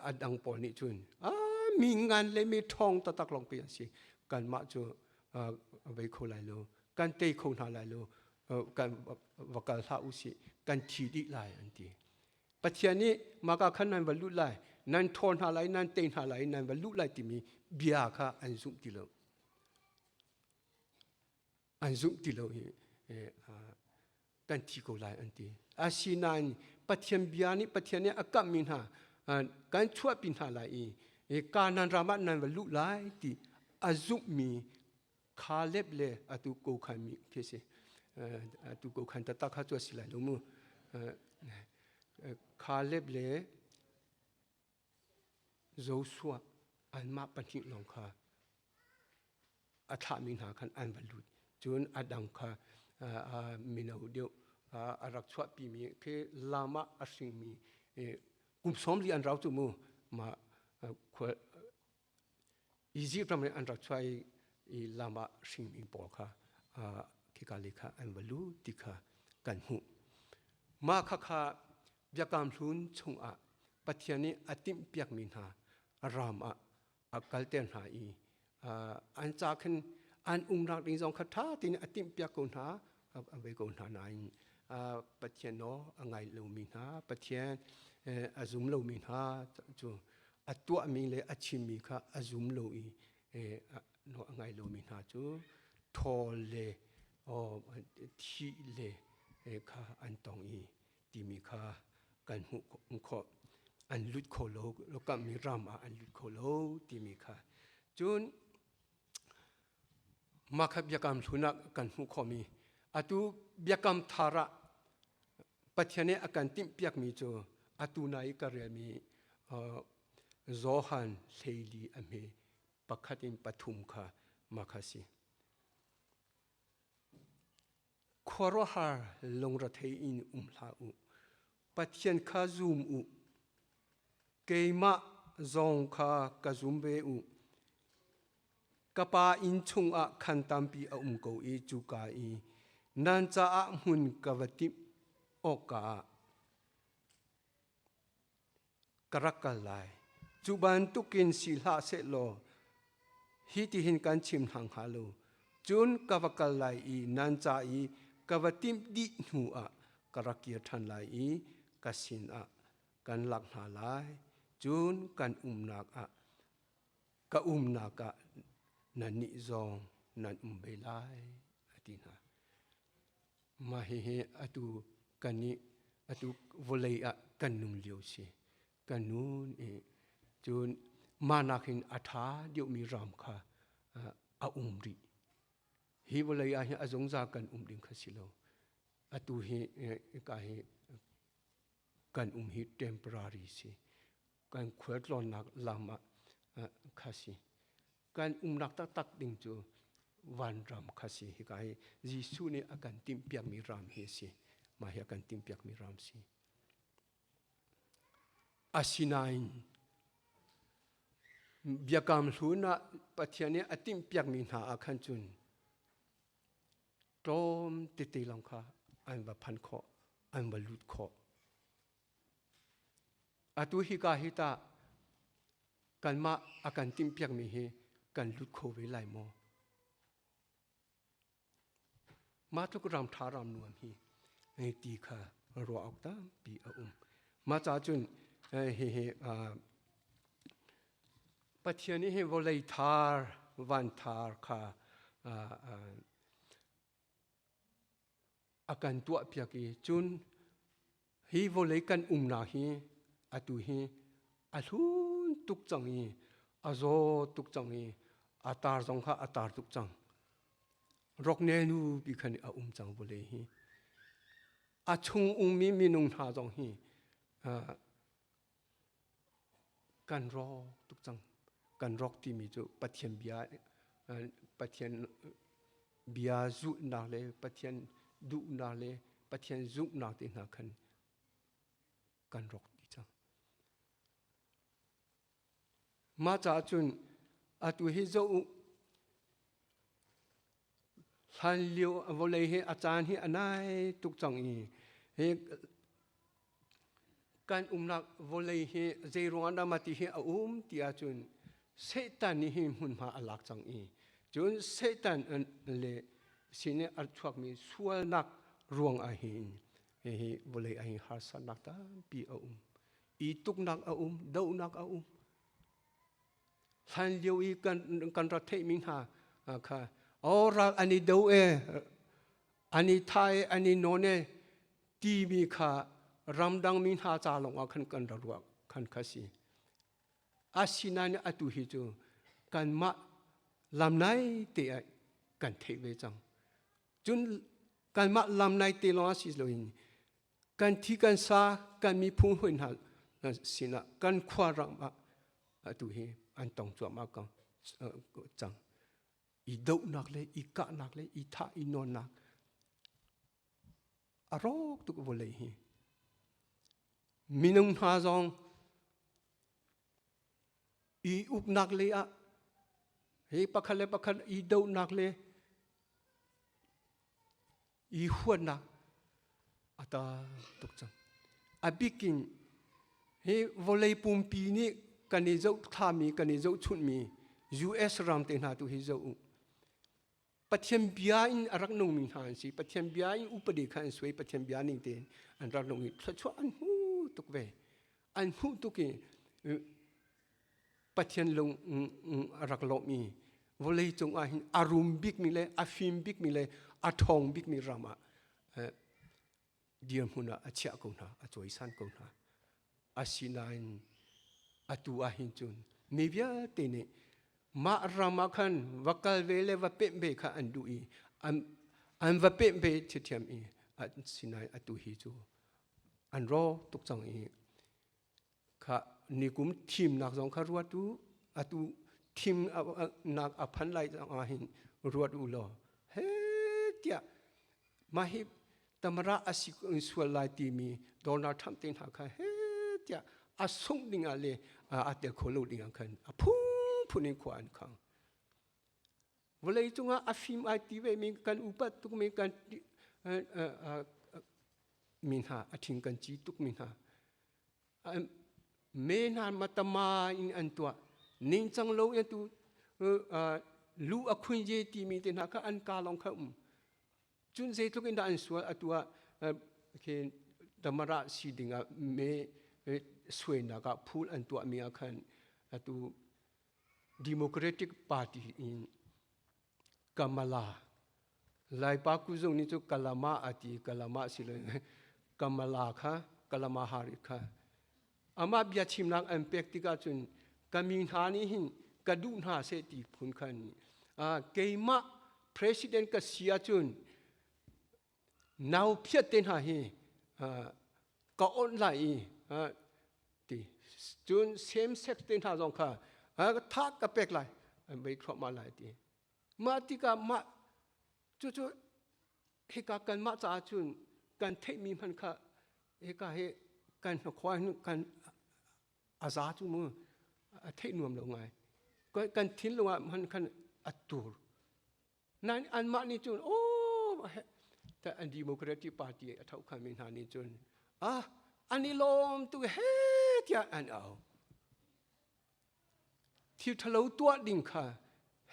a dang pawl nih cun a mi ngan le mi ṭhawng taktak lawng pi an si. Kanmah cu a vei kho lai lo. Kan tei kho hna lai lo. Kan va kal hlah u sih. Kan thi dih lai an ti. Pathian nih maka khan nan va lut lai, nan ṭhawl hna lai, nan tei hna lai, nan va luh lai timi bia kha an zumh ti lo. An zumh ti lo i kan thi ko lai an ti. Asinain Pathian bia nih Pathian nih a kamhmi hna kan chuahpi hna lai i Kanaan ram ah nan va luh lai ti a zumhmi Caleb le atu ko khan mi khi si. Atu ko khan taktak kha cu a si lai lo mu. Caleb le Joshua anmah pahnih lawng kha a thlahmi hna khan an va lut. Cun a dang kha mino deuh a rak chuahpimi khi lam ah a hringmi kum 40 an rau cu mu mah Egypt ram in an rak chuah i lam ah hringmi pawl kha khika lei kha an va lut ti kha kan hmuh. Mah khakha Biakam Hlun chungah Pathian nih a timhpiakmi hna ram ah a kalter hna i an ca khin an umnak ding zong kha ṭha tein a timhpiak ko hna, a ve ko hna nain Pathian nawl a ngai lomi hna, Pathian a zum lomi hna cu a tuahmi le a chimmi kha a zum lo i nawl a ngai lomi hna cu ṭhawl le thih le kha an tong i timi kha kan hmuh khawh. An lut kho lo, kamhmi ram ah an lut kho lo timi kha. Cun mah kha biakam hlun ah kan hmuh khawhmi atu biakam thar ah Pathian nih a kan timhpiakmi cu atu na i ka relmi Johan 14 a hme pakhat in pathum kha mah kha si. Khuaruahhar lungrethei in um hlah u. Pathian kha zum u. Keimah zong kha ka zum ve u. Ka pa inn chungah khan tampi a um ko i cuka i nan caah hmun ka va timh awkah ka rak kal lai. Cu bantukin si hlah sehlaw hi tihin kan chim hna hnga lo. Cun ka va kal lai i nan ca i ka va timh dih hnu ah ka rak kir ṭhan lai i ka sinah kan lak hna lai. Cun kan umnak ah ka umnak ah nannih zong nan um ve lai, a ti hna. Mah hihi atu kan i atu vawlei ah kan nung lio si. Kan nun i cun mah nakin a ṭha deuhmi ram kha a um rih. Hi vawlei ah hin a zungzal kan um ding kha si lo. Atu hi ka hi kan um hi temporary si. Kan khualtlawnnak lam ah kha si. Kan umnak taktak ding cu vanram kha si. Hika hi Jesuh nih a kan timhpiakmi ram hi a si. Mah hi a kan timhpiakmi ram si. Asinain Biakam hlun ah Pathian nih a timhpiakmi hna ah khan cun tlawm tete lawng kha an va phan khawh, an va lut khawh. Atu hika hi tah kanmah a kan timhpiakmi hi kan lut kho ve lai maw? Mah tluk ram ṭha ram nuam hi ti kha ruah awk tampi a um. Mah caah cun hihi Pathian nih hin vawlei thar, van thar kha a kan tuahpiak i cun hi vawlei kan umnak hi atu hi a hlun tuk cang i a zaw tuk cang i a tar zong kha a tar tuk cang. Roknenu pi khan a um cang vawlei hi. A chung ummi minung hna zong hi kan rawk tuk cang. Kan rawk timi cu Pathian bia Pathian bia zulhnak le Pathian duhnak le Pathian zumhnak te hna khan kan rawk ti cang. Mah caah cun atu hi zoh u hlan lio vawlei hi a caan hi a nai tuk cang i hi kan umnak vawlei hi zei ruangah dah mah ti hi a um ti ahcun Satan nih hi hmunhma a lak cang i cun Satan le sin i a chuakmi sualnak ruang ah hin hihi vawlei ah hin harsatnak tampi a um. I tuknak a um, dohnak a um. Hlan lio i kan rak theihmi hna kha oh ral an i do e an i tha e an i nawn e timi kha ramdang mi hna ca lawngah khan kan rak ruah khan kha si. Asinain atu hi cu kanmah lamnai te ah kan theih ve cang. Cun kanmah lamnai te lawng si loin kan thi kan sa kan miphun hawi hna sinah kan khua ram ah atu hi an tong cuahmah cang. I dohnak le i kahnak le i thah i nawnnak a rawk tuk vawlei hi. Minung hna zong i uknak lei ah hi pakhat le pakhat i dohnak le i huatnak a tam tuk cang. A bikin hi vawlei pumpi nih kan i zohthlami kan i zohchunhmi US ram te hna tu hi zoh u. Pathian bia in a rak nungmi hna an si. Pathian bia in upadi kha an suai. Pathian bia ning tein an rak nung i thluachuah an hmu tuk ve. An hmuh tuk i Pathian lung a rak lawmh i vawlei cung ah hin a rum bikmi le a fim bikmi le a ṭhawng bikmi ram ah dirhmun ah a chiah ko hna, a cawisan ko hna. Asinain atu ah hin cun mi vialte nih mah ram ah khan va kal ve le va pemh ve kha an duh i an va pemh ve ṭhiamṭhiam i asinain atu hi cu an rawk tuk cang i kha nikum thimnak zong kha ruat u atu thimnak a phan lai zong ah hin ruat u law he tiah mah hi tamara a si sual lai timi Donald Trump te hna kha he tiah a sungh ding ah le a tel kho lo ding ah khan a phunphun in khua an khang vawlei cungah a fim ai ti ve mi kan upat tuk mi kan mi hna a ṭhing kan ci tuk mi hna me hna matama in an tuah ningcang lo in tu lu a khun ye timi te hna kha an ka lawng kha um cun zeitluk in dah an sual atu ah khin damara si dingah me suainak ah phul an tuah mi ah khan atu Democratic Party in Kamala Laipa kuzung nih cu Kalama a ti Kalama si lo Kamala kha Kalama Harris kha amah bia chimnak an pek tikah cun ka mi hna nih hin ka duh hna seh ti phun khan keimah president ka si ahcun nau phiat te hna hi ka onh lai i ti cun same sex te hna zong kha tha ka pek lai an vei thluahmah lai ti mah tikah mah cucu hika kanmah caah cun kan theihmi hmanh kha hika hi kan hnakhuai kan a za cu mu a theih nuam lo ngai. Kan thinlung ah hman khan a tur. Nain anmah nih cun oh an Democratic Party a tho khan mi hna nih cun ah an i lawm tu he tiah an au. Thil ṭhalo tuah ding kha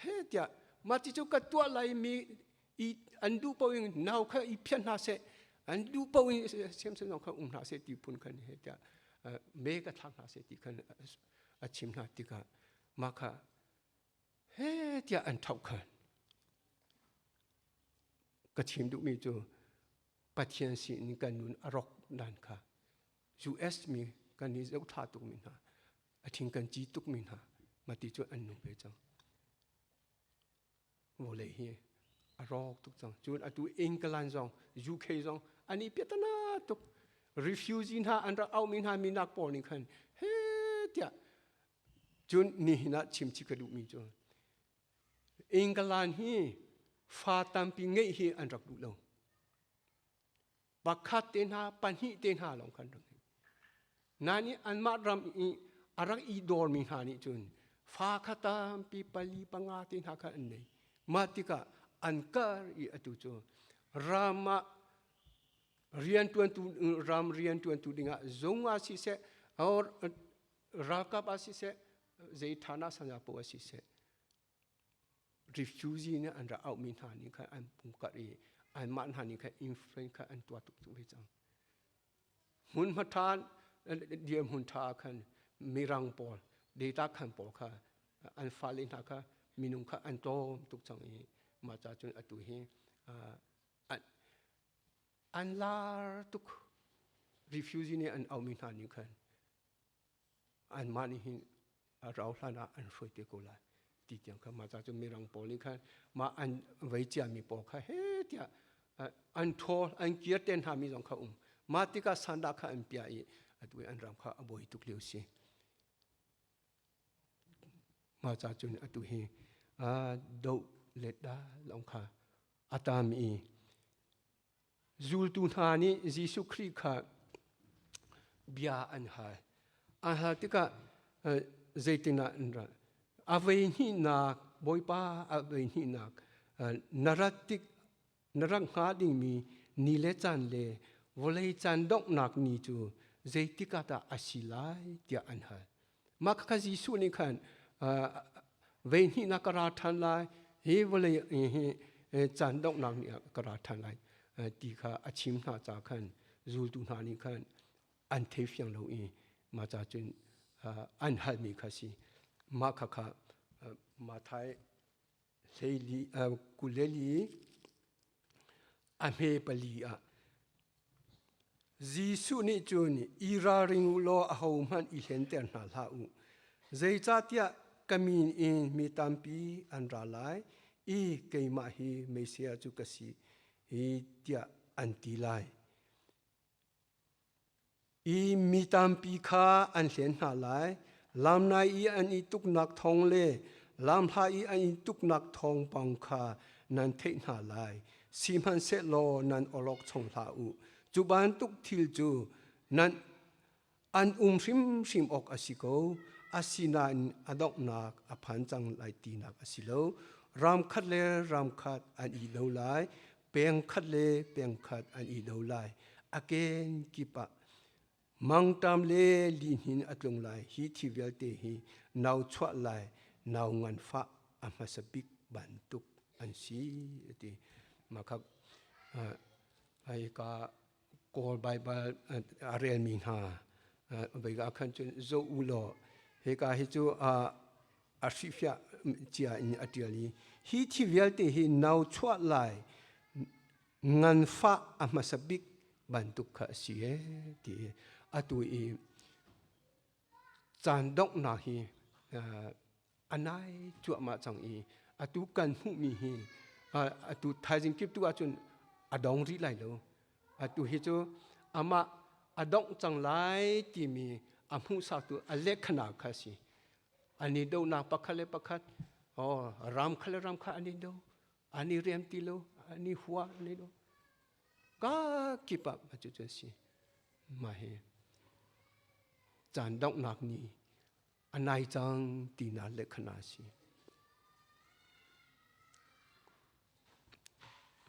he tiah mah ti cu ka tuah lai mi i an duh paoh in nau kha i phiat hna seh an duh paoh in siamsiam zong kha um hna seh ti phun khan he tiah me ka thlak hna seh ti khan a chim hna tikah mah kha he tiah an ṭhoh khan ka chim duhmi cu Pathian sin kan nun a rawk dan kha US mi kan i zohṭha tukmi hna a thing kan ci tukmi hna mati cu an nung ve cang vawlei hi a rawk tuk cang cun atu England zong UK zong an i piatana tuk refugee hna an rak aumi hna minak pawl nih khan he tiah cun nihin ah chimchih ka duhmi cu England hi fa tampi ngeih hi an rak duh lo pakhat te hna pahnih te hna lawng khan rak ngei nain anmah ram i a rak i dawrmi hna nih cun fa kha tampi pali panga te hna kha an nei mah tikah an kar i atu cu ram ah riantuantu ram riantuantu dingah zung ah siseh or ralkap ah siseh zei thana sanya po ah siseh refugee nih an rak auhmi hna nih khan an pungkarh i anmah hna nih khan influence kha an tuah tuk ve cang. Hmunhma ṭha dirhmun ṭha ah khan mirang pawl data khan pawl kha an fale hna kha minung kha an tlawm tuk cang i mah ca cun atu hi an lar tuk refugee nih an auhmi hna nih khan anmah nih hin a rau hlan ah an hruai te ko lai ti tiang kha mah ca cu mirang pawl nih khan mah an vei ciami pawl kha he tiah an ṭhawl an kir te hna mi zong kha um mah tikah sandah kha an piah i atu i an ram kha a buai tuk lio si mah ca cun atu hi doh le da lawng kha a tam i Zultu hna nih Jesuh Khrih kha bia an hal. An hal tikah zeitin ah an rat? A voi hnihnak, Bawipa a voi hnihnak na rat tik na rak hnga dingmi ni le caan le vawlei caan donghnak ni cu zeitik ah dah a si lai tiah an hal. Mah kha Jesuh nih khan vei hnihnak ka ra ṭhan lai, hi vawlei hi caan donghnak ni ah ka ra ṭhan lai ti kha a chim hna ca khan zultu hna nih khan an thei fiang lo i mah ca cun an halmi kha si. Mah kha kha Mathai hleili kuleli a hme pali ah Jesuh nih cun i ralring u law ahohmanh i hlenter hna hlah u. Zeicahtiah ka min in mi tampi an ra lai i keimah hi Messiah cu ka si hi tiah an ti lai. I mi tampi kha an hlen hna lai. Lamnai i an i tuknak thawng le lamhla i an i tuknak thawngpang kha nan theih hna lai. Sihmanhsehlaw nan awlokchong hlah u. Cu bantuk thil cu nan an um hrimhrim awk a si ko. Asinain a donghnak a phan cang lai tinak a si lo. Ram khat le ram khat an i do lai. Peng khat le peng khat an i do lai. A kenkip ah mangṭam le lihnin a tlung lai. Hi thi vialte hi nau chuah lai nau nganfah a hmasa bik bantuk an si a ti. Mah kha ai ka Kawl Baibal a relmi hna vei ah khan cun zoh u law hika hi cu a hrihfiah cia in a ṭial i hi thi vialte hi nau chuah lai nganfah a hmasa bik bantuk kha a si ee ti atu i caan donghnak hi a nai cuahmah cang i atu kan hmuhmi hi atu thaizing kip tu ahcun a dong rih lai lo atu hi cu amah a dongh cang lai timi a hmuhsaktu a lekhana kha a si an i donak pakhat le pakhat oh ram kha le ram kha an i do an i rem ti lo an i hua an i do ka kip ah cucu a si mah hi caan donghnak ni. A nai cang tinak le khana si.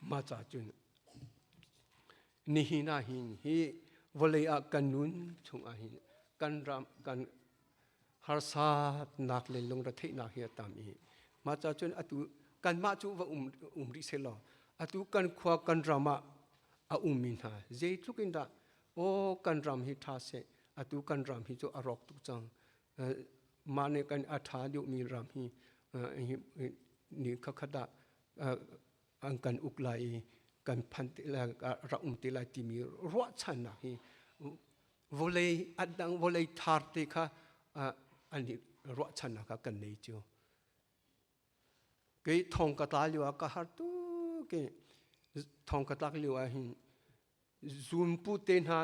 Mah ca cun nihin ah hin hi vawlei ah kan nun chung ah hin kan ram kan harsatnak le lungretheihnak hi a tam i mah ca cun atu kanmah cu va um um rih seh law atu kan khua kan ram ah a ummi hna zeitluk in dah aw kan ram hi ṭha seh atu kan ram hi cu a rawk tuk cang mah nih kan a ṭha deuhmi ram hi ni khakhat ah an kan uk lai i kan phan te lai rak um te lai timi ruahchannak hi vawlei a dang vawlei thar te kha an ruahchannak kha kan nei cio. Kei thong ka tla lio ah ka har tuk i thong ka tlak lio ah hin zunpu te hna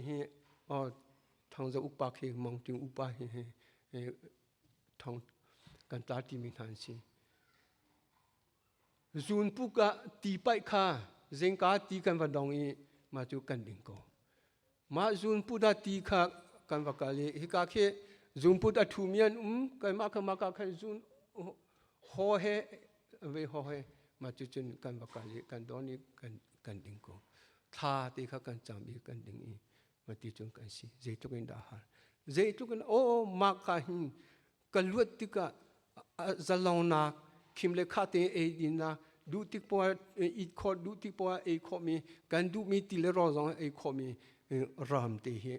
hi thangza upa khi mongting upa hi thong kan tla timi hna an si. Zunpu ka ti paih kha zingka ti kan va dong i mah cu kan ding ko. Mah zunpu da ti kha kan va kal i hika khi zunput a ṭhumi an um kanmah kha mah ka khan zun haw he ve haw he mah cu cun kan va kal i kan don i kan kan ding ko. Thla te kha kan cam i kan ding i mah ti cun kan si. Zeitluk in dah har. Zeitluk in aw mah ka hin ka luat tikah zalongnak khim le kha te ei dinnak duh tik poah it khawh duh tik poah ei khawhmi kan duhmi ti le rawl zong ei khawhmi ram te hi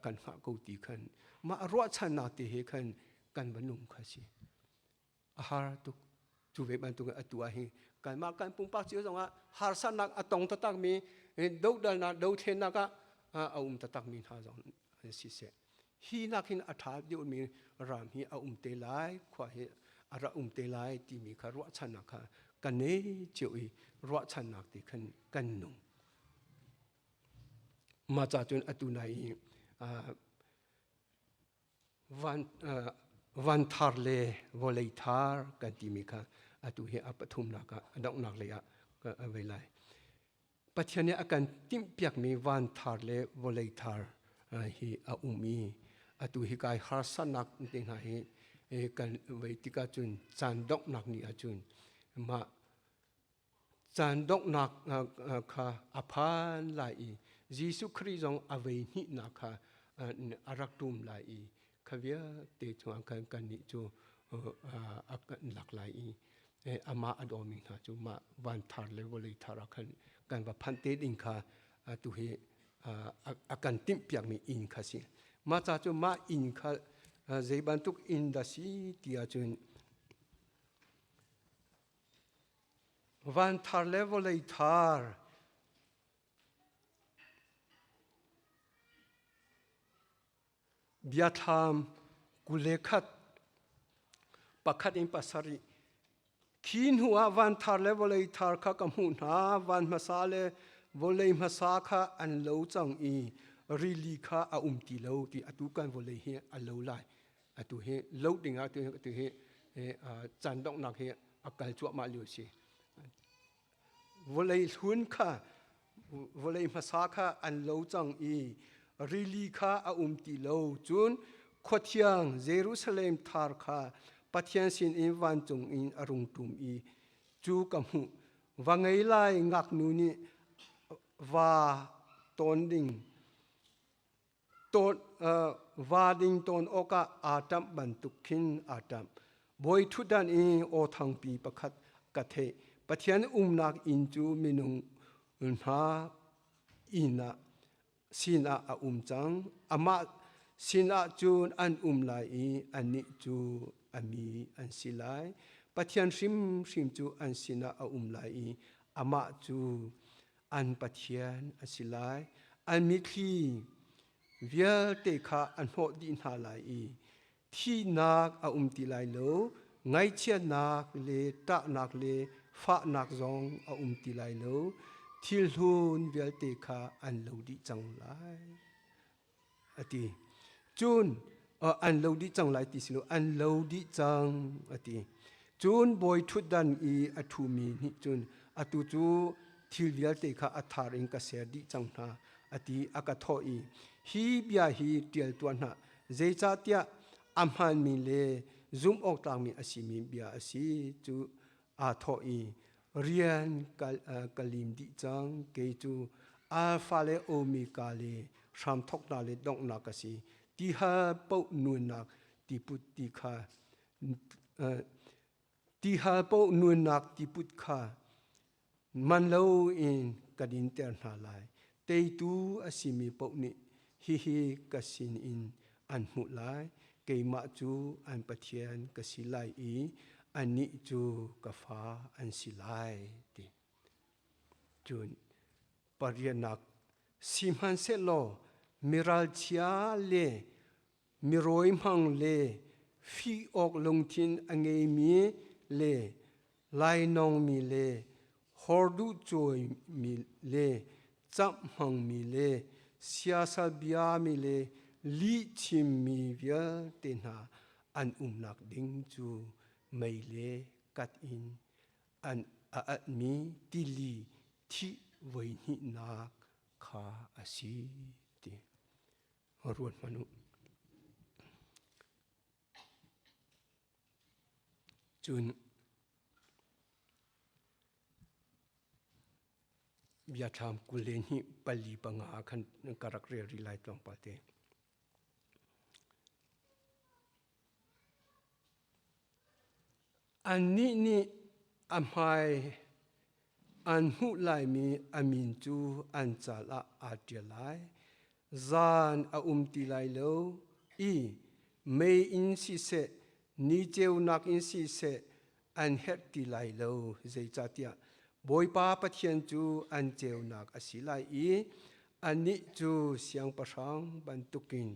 kan hngah ko ti khan mah ruahchannak te he khan kan va nung kha si a har tuk cu ve bantuk atu ah hi kanmah kan pumpak cio zongah harsatnak a tong taktak mi dohdalnak dothlennak ah a um taktak mi hna zong an si seh hi nak hin a ṭha deuhmi ram hi a um te lai khua hi a ra um te lai timi kha ruahchannak kha kan nei cio i ruahchannak ti khan kan nung mah ca cun atu nai i van van thar le vawlei thar kan timi kha atu hi a pathumnak ah a donghnak lei ah a vei lai Pathian nih a kan timhpiakmi van thar le vawlei thar hi a um i atu hi kai harsatnak te hna hi kan vei tikah cun caan donghnak ni ahcun mah caan donghnak kha a phan lai i Jesuh Khrih zong a vei hnihnak kha a rak ṭum lai i kha vialte chungah khan kannih cu a kan lak lai i amah a dawmi hna cu mah van thar le vawlei thar ah khan kan va phanh te ding kha tu hi a kan timhpiakmi inn kha si. Mah ca cu mah inn kha zei bantuk inn dah si ti ahcun van thar le vawlei thar Biathlam 21 pakhat in pasarih Khi hnu ah van thar le vawlei thar kha ka hmuh hna, van hmasa le vawlei hmasa kha an lo cang i rili kha a um ti lo ti atu kan vawlei hi a lo lai. Atu hi lo ding ah atu hi caan donghnak hi a kal cuahmah lio si. Vawlei hlun kha vawlei hmasa kha an lo cang i rili kha a um ti lo. Cun khuathiang Jerusalem thar kha Pathian sinin vancung in a rung ṭum i cu ka hmuh. Va ngei lai ngaknu nih va tawn ding tawn va ding tawn awkah aa ṭamh bantuk khin aa ṭamh. Bawi ṭhutdan i aw thangpi pakhat ka theih. Pathian umnak inn cu minung hna inn ah sinah a um cang. Amah sinah cun an um lai i annih cu a mi an si lai. Pathian hrimhrim cu an sinah a um lai i amah cu an Pathian a si lai. An mitthli vialte kha a hnawh dih hna lai i thihnak a um ti lai lo, ngaihchiatnak le ṭahnak le fahnak zong a um ti lai lo. Thil hlun vialte kha an lo dih cang lai. A ti. Cun an lo dih cang lai ti si lo, an lo dih cang a ti. Cun bawi ṭhutdan i a ṭhumi nih cun atu cu thil vialte kha a thar in ka ser dih cang hna a ti a ka thawh i hi bia hi ṭial tuah hna zeicahtiah A hmaanmi le zumh awk tlakmi a simi bia a si cu aa thawh i rian ka lim dih cang. Kei cu Alpha le Omega le hramthawknak le donghnak ka si. Tihal paoh nunnak tiput ti kha tihal paoh nunnak tiput kha man loin ka dinter hna lai. Teitu a simi paoh nih hihi ka sinin an hmuh lai. Keimah cu an Pathian ka si lai i annih cu ka fa an si lai ti. Cun pariatnak sihmanhsehlaw miralchia le mirawi hmang le fih awk lungthin a ngeimi le lainawngmi le horduh cawimi le camh hmangmi le siasal biami le lihchimmi vialte hna an umnak ding cu mei le kat in an a alhmi tili thih voi hnihnak kha a si ti ruat hmanh u. Cun biathlam 22 pali panga khan ka rak rel rih lai tlawmpal te. Annih nih a hmai an hmuh laimi a min cu an cal ah aa ṭial lai. Zan a um ti lai lo i mei in siseh, ni ceunak in siseh an herh ti lai lo. Zeicahtiah Bawipa Pathian cu an ceunak a si lai i annih cu siangpahrang bantukin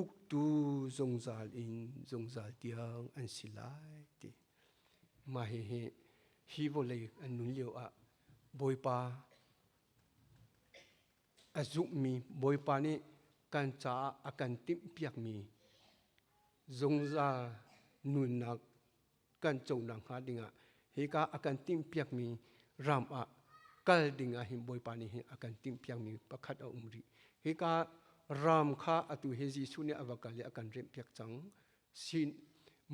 uktu zungzal in zungzal tiang an si lai ti. Mah hihi hi vawlei an nun lio ah Bawipa a zumhmi Bawipa nih kan caah a kan timhpiakmi zungzal nunnak kan conak hnga dingah hika a kan timhpiakmi ram ah kal dingah hin Bawipa nih hin a kan timhpiakmi pakhat a um rih. Hika ram kha atu hi Jesuh nih a va kal i a kan remhpiak cang. Sin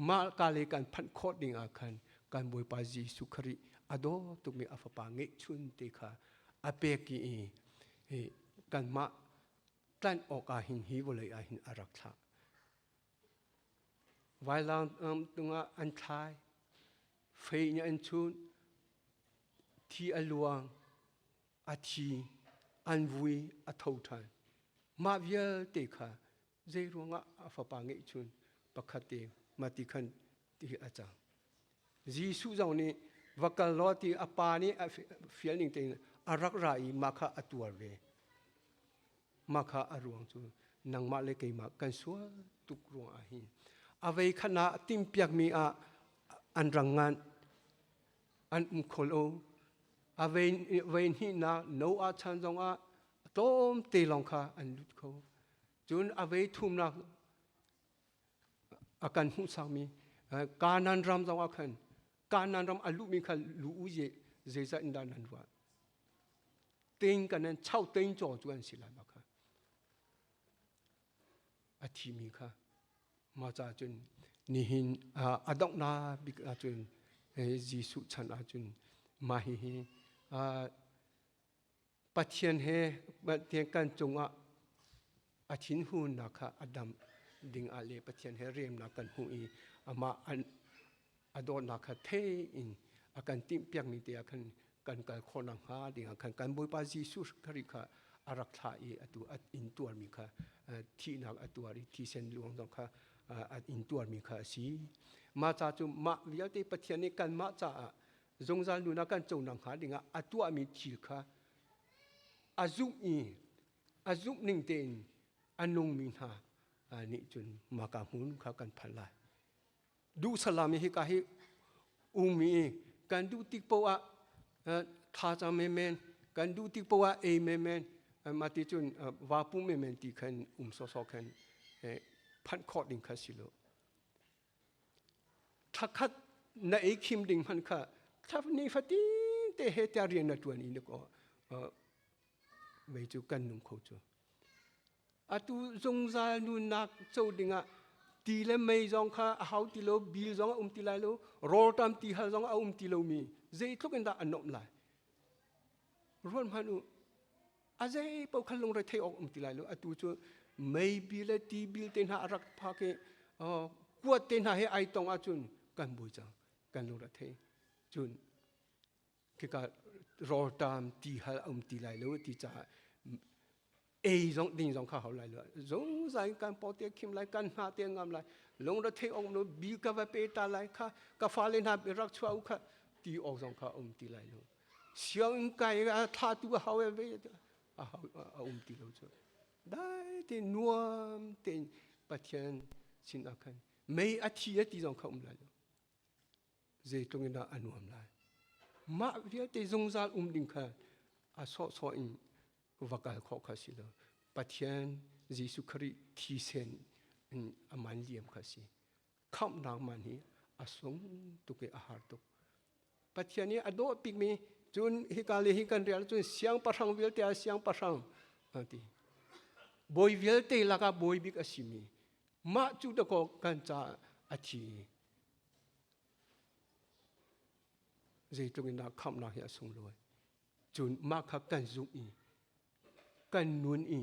mah ka le kan phanh khawh ding ah khan kan Bawipa Jesuh Khrih a daw tukmi a fapa ngeihchun te kha a pek i kanmah tlanh awk ah hin hi vawlei ah hin a rak thlah. Vailam tungah an thlai, fei nih an chunh, thi a luang, a thi, an vui, a tho ṭhan. Mah vialte kha zei ruangah a fapa ngeihchun pakhat te mati khan ti a cang. Jesuh zong nih va kal law ti a pa nih a fial ning tein a rak ra i mah kha a tuar ve. Mah kha a ruang cu nangmah le keimah kan sual tuk ruang ah hin a vei khan ah timhpiakmi ah an rang ngan an um kho lo. A vei vei hnihnak Noah chan zong ah tlawmte lawng kha an lut kho. Cun a vei thumnak a kan hmuhsakmi Kanaan ram zong ah khan Kanaan ram a luhmi kha lu u ye zeizat in dah nan ruah? Ting kan an chau ting caw cu an si lai ma kha. A thimi kha ma ca cun nihin a donghnak bik ahcun Jesuh chan ahcun mah hihi Pathian he Pathian kan cungah a thinhunnak kha a dam ding ah le Pathian he remnak kan hmuh i amah a dawtnak kha thei in a kan timhpiakmi te ah khan kan kal khawh nakhnga ding ah khan kan Bawipa Jesuh Khrih kha a rak thlah i atu a in tuarmi kha thihnak a tuar i thisen luang zong kha a in tuarmi kha a si. Mah ca cu mah vialte Pathian nih kanmah caah zungzal nun ah kan co nakhnga dingah a tuahmi thil kha a zumh i a zumh ning tein a nungmi hna nih cun maka hmun kha kan phan lai. Duh salam hi ka hi umi kan duh tik poah ah thazaang menmen kan duh tik poah ah ei menmen mah ti cun vapu menmen ti khan um sawsawh khan phanh khawh ding kha si lo. Thakhat na ei khim ding hmanh kha thap ni fatin te he tia rian na tuan i na ko mei cu kan nung kho cu. Atu zungzal nunnak co dingah. Ti le mei zong kha a hau ti lo, bil zong a um ti lai lo, rawlṭam ti hal zong a um ti lomi zeitluk in dah a nuamh lai. Ruat hmanh u, a zei paoh khan lungre theih awk um ti lai lo. Atu cu mei bil le ti bil te hna a rak phak i kuat te hna he ai tong ahcun kan bui cang, kan lungre thei. Cun khika rawlṭam ti hal a um ti lai lo ti caah ei zong ding zong kha hau lai lo. Zungzal in kan paw te khim lai, kan hna te ngam lai, lungre theih awk no bil ka va pe ta lai kha, ka fale hna rak chuah u kha ti awk zong kha um ti lai lo. Sianginn kai a thla tu a hau ve a hau a um ti lo cu. Dai te nuam tein Pathian sin ah khan mei a thi a ti zong kha um lai lo. Zeitluk in dah a nuam lai. Mah vialte zungzal um ding kha a sawhsawh in va kal khawh kha si lo. Pathian Jesuh Khrih thisen in a man liam kha si. Khamhnak man hi a sung tuk i a har tuk. Pathian i a dawh bikmi cun hika le hi kan rial cun siangpahrang vialte ah siangpahrang ti. Bawi vialte lakah bawi bik a simi mah cu dakaw kan caah a thi. Zeitluk in dah khamhnak hi a sunglawi. Cun mah kha kan zumh i kan nun i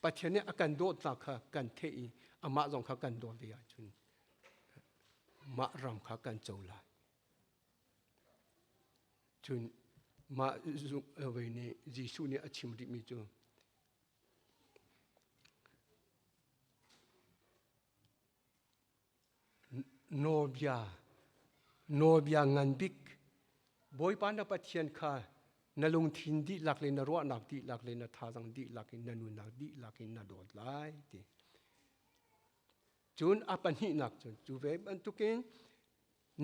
Pathian nih a kan dawtnak kha kan theih i amah zong kha kan dawt ve ahcun mah ram kha kan co lai. Cun mah zumh nih Jesuh nih a chim rihmi cu Nawlbia, nawlbia ngan bik Bawipa na Pathian kha na lungthin dihlak le na ruahnak dihlak le na thazaang dihlak in na nunnak dihlak in na dawt lai ti. Cun a pahnihnak cun cu ve bantukin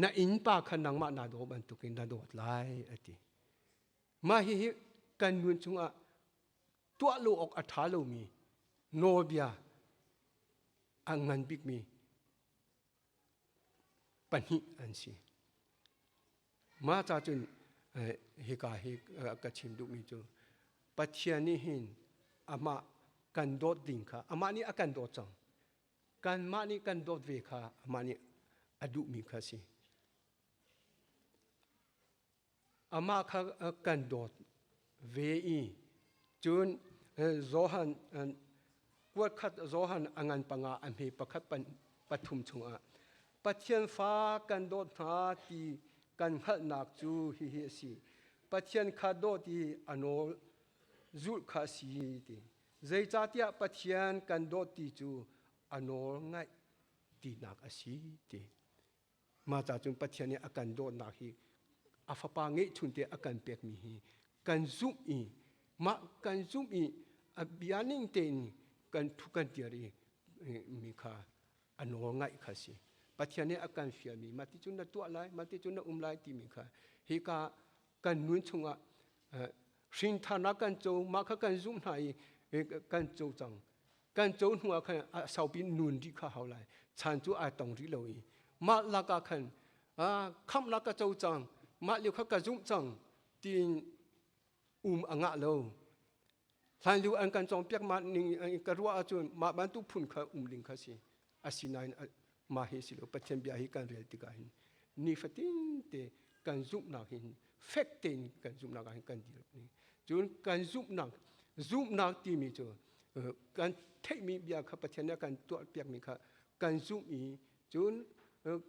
na innpa kha nangmah naa daw bantukin na dawt lai a ti. Mah hihi kan nun chungah tuah lo awk a ṭha lomi nawlbia a ngan bikmi pahnih an si. Mah ca cun hika hi ka chim duhmi cu Pathian nih hin amah kan dawt ding kha amah nih a kan dawt cang. Kanmah nih kan dawt ve kha amah nih a duhmi kha a si. Amah kha kan dawt ve i cun Johan kuatkhat Johan a ngan panga a hme pakhat pathum chungah Pathian fa kan dawt hna ti kan hngalhnak cu hihi a si. Pathian kha dawt i a nawl zulh kha a si ti. Zeicahtiah Pathian kan dawt ti cu a nawl ngaih tinak a si ti. Mah ca cun Pathian nih a kan dawtnak hi a fapa ngeihchun te a kan pekmi hi kan zumh i mah kan zumh i a bia ning tein kan thu kan tiar i mi kha a nawl ngaih kha si. Pathian nih a kan fialmi mah ti cun na tuah lai, mah ti cun na um lai timi kha hika kan nun chungah hrintharnak kan co mah kha kan zumh hna i kan co cang. Kan co hnu ah khan a saupi nun rih kha hau lai. Chan cu ai tong rih lo i mah lakah khan khamhnak ka co cang, mah lio kha ka zumh cang tiin um a ngah lo. Hlan lio an kan cawnpiak mah ning ka ruah ahcun mah bantuk phun kha um ding kha si. Asinain mah hi si lo Pathian bia hi kan rel tikah hin nifatin te kan zumhnak hin fek tein kan zumhnak ah hin kan dir. Cun kan zumhnak zumhnak timi cu kan theihmi bia kha Pathian nih a kan tuahpiakmi kha kan zumh i cun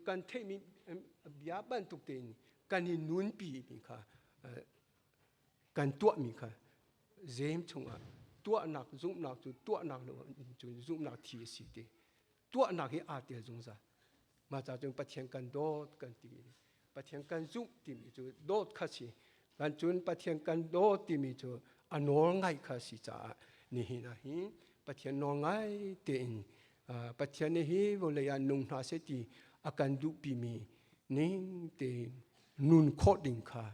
kan theihmi bia bantuk tein kan i nunpi mi kha kan tuahmi kha Jeim chungah tuahnak zumhnak cu tuahnak lo cun zumhnak thi a si ti tuahnak hi aa tel zungzal. Mah ca cun Pathian kan dawt kan ti Pathian kan zumh timi cu dawt kha si. Kan cun Pathian kan dawt timi cu a nawl ngaih kha si caah nihin ah hin Pathian nawl ngai tein Pathian nih hi vawlei ah nung hna seh ti a kan duhpimi ning tein nun khawh ding kha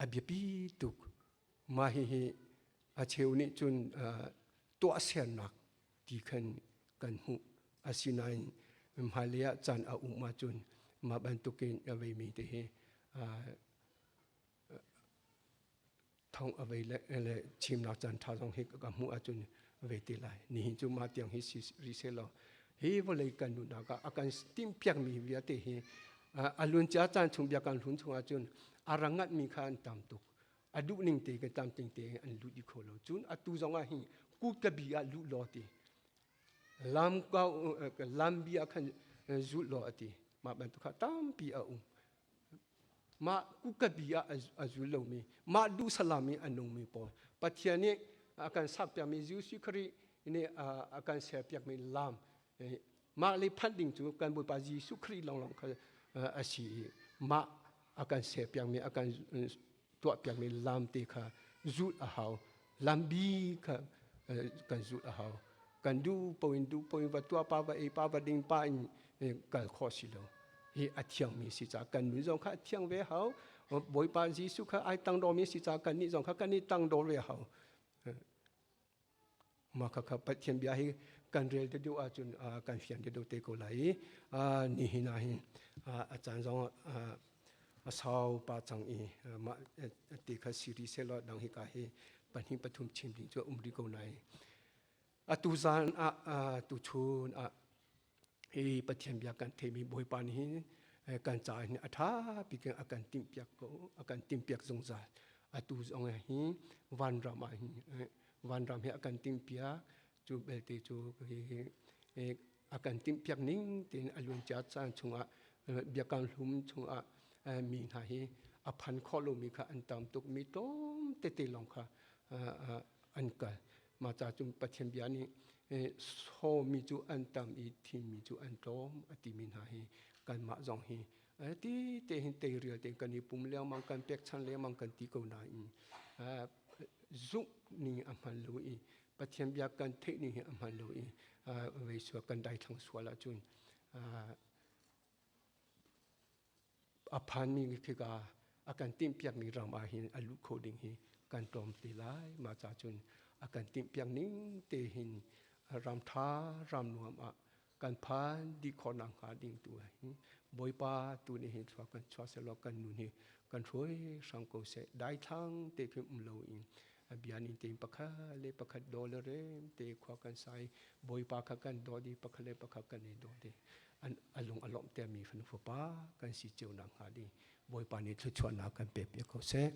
a biapi tuk. Mah hihi a cheu nih cun tuahsernak ti khan kan hmuh. Asinain hmailei ah caan a um ahcun mah bantukin a veimi te hi thong a vei le chimnak caan ṭha zong hi ka hmuh ahcun ve te lai. Nihin cu mah tiang hi si rih seh law hi vawlei kan nunnak ah a kan timhpiakmi vialte hi a luancia caan chung bia kan hlun chung ahcun a ra ngatmi kha an tam tuk. A duh ning te kan tlamtling te an lut dih kho lo. Cun atu zong ah hi kutka bi ah luh law ti lam kau lam bi ah khan zulh law a ti. Mah bantuk kha tampi a um. Mah kutka bi ah a zul lomi, mah duh salam i a nungmi pawl Pathian nih a kan sakpiakmi Jesuh Khrih nih a kan serpiakmi lam mah le phanh ding cu kan Bawipa Jesuh Khrih lawnglawng kha a si i mah a kan serpiakmi a kan tuahpiakmi lam te kha zulh a hau. Lambi kha kan zulh a hau. Kan duh paoh in duh paoh in va tuah pa va ei pa va ding pa in kal khawh si lo. Hi a thiangmi si caah kan nun zong kha a thiang ve hau. Bawipa Jesuh kha ai tangdormi si caah kannih zong kha kan i tangdor ve hau. Mah khakha Pathian bia hi kan rel te deuh ahcun kan fian te deuh te ko lai i nihin ah hin a caan zong a sau pa cang i mah ti kha si rih sehlaw dang hika hi pahnih pathum chim ding cu a um rih ko lai. Atu zan ah tuchun ah hi Pathian bia kan theimi Bawipa nih hin kan caah hin a ṭha bik in a kan timhpiak ko, a kan timhpiak zungzal. Atu zong hi vanram ah hin vanram hi a kan timhpiak. Cu belte cu hi a kan timhpiak ning tein a luancia caan chungah biakam hlum chungah mi hna hi a phan khawh lomi kha an tam tuk mi tlawm tete lawng kha an kal. Mah ca cun Pathian bia nih sawmi cu an tam i thimmi cu an tlawm a timi hna hi kanmah zong hi ti te hin teirial tein kan i pum lengmang kan pekchanh lengmang kan ti ko nain zumh ning a hman lo i Pathian bia kan theih ning hi a hman lo i vei sual kan daithlang sual ahcun a phanmi khika a kan timhpiakmi ram ah hin a luh kho ding hi kan tlawm te lai. Mah ca cun a kan timhpiak ning te hin ram ṭha ram nuam ah kan phan dih khawh nakhnga ding tu hi Bawipa tu nih hin thluak kan chuah sehlaw kan nun hi kan hruai hram ko seh. Daithlang te khin um loin a bia ning tein pakhat le pakhat daw le rem te khua kan sai Bawipa kha kan daw di pakhat le pakhat kan i daw di an a lung a lawmh termi fanu fapa kan si cio nakhnga ding Bawipa nih thluachuahnak kan pek piak ko seh.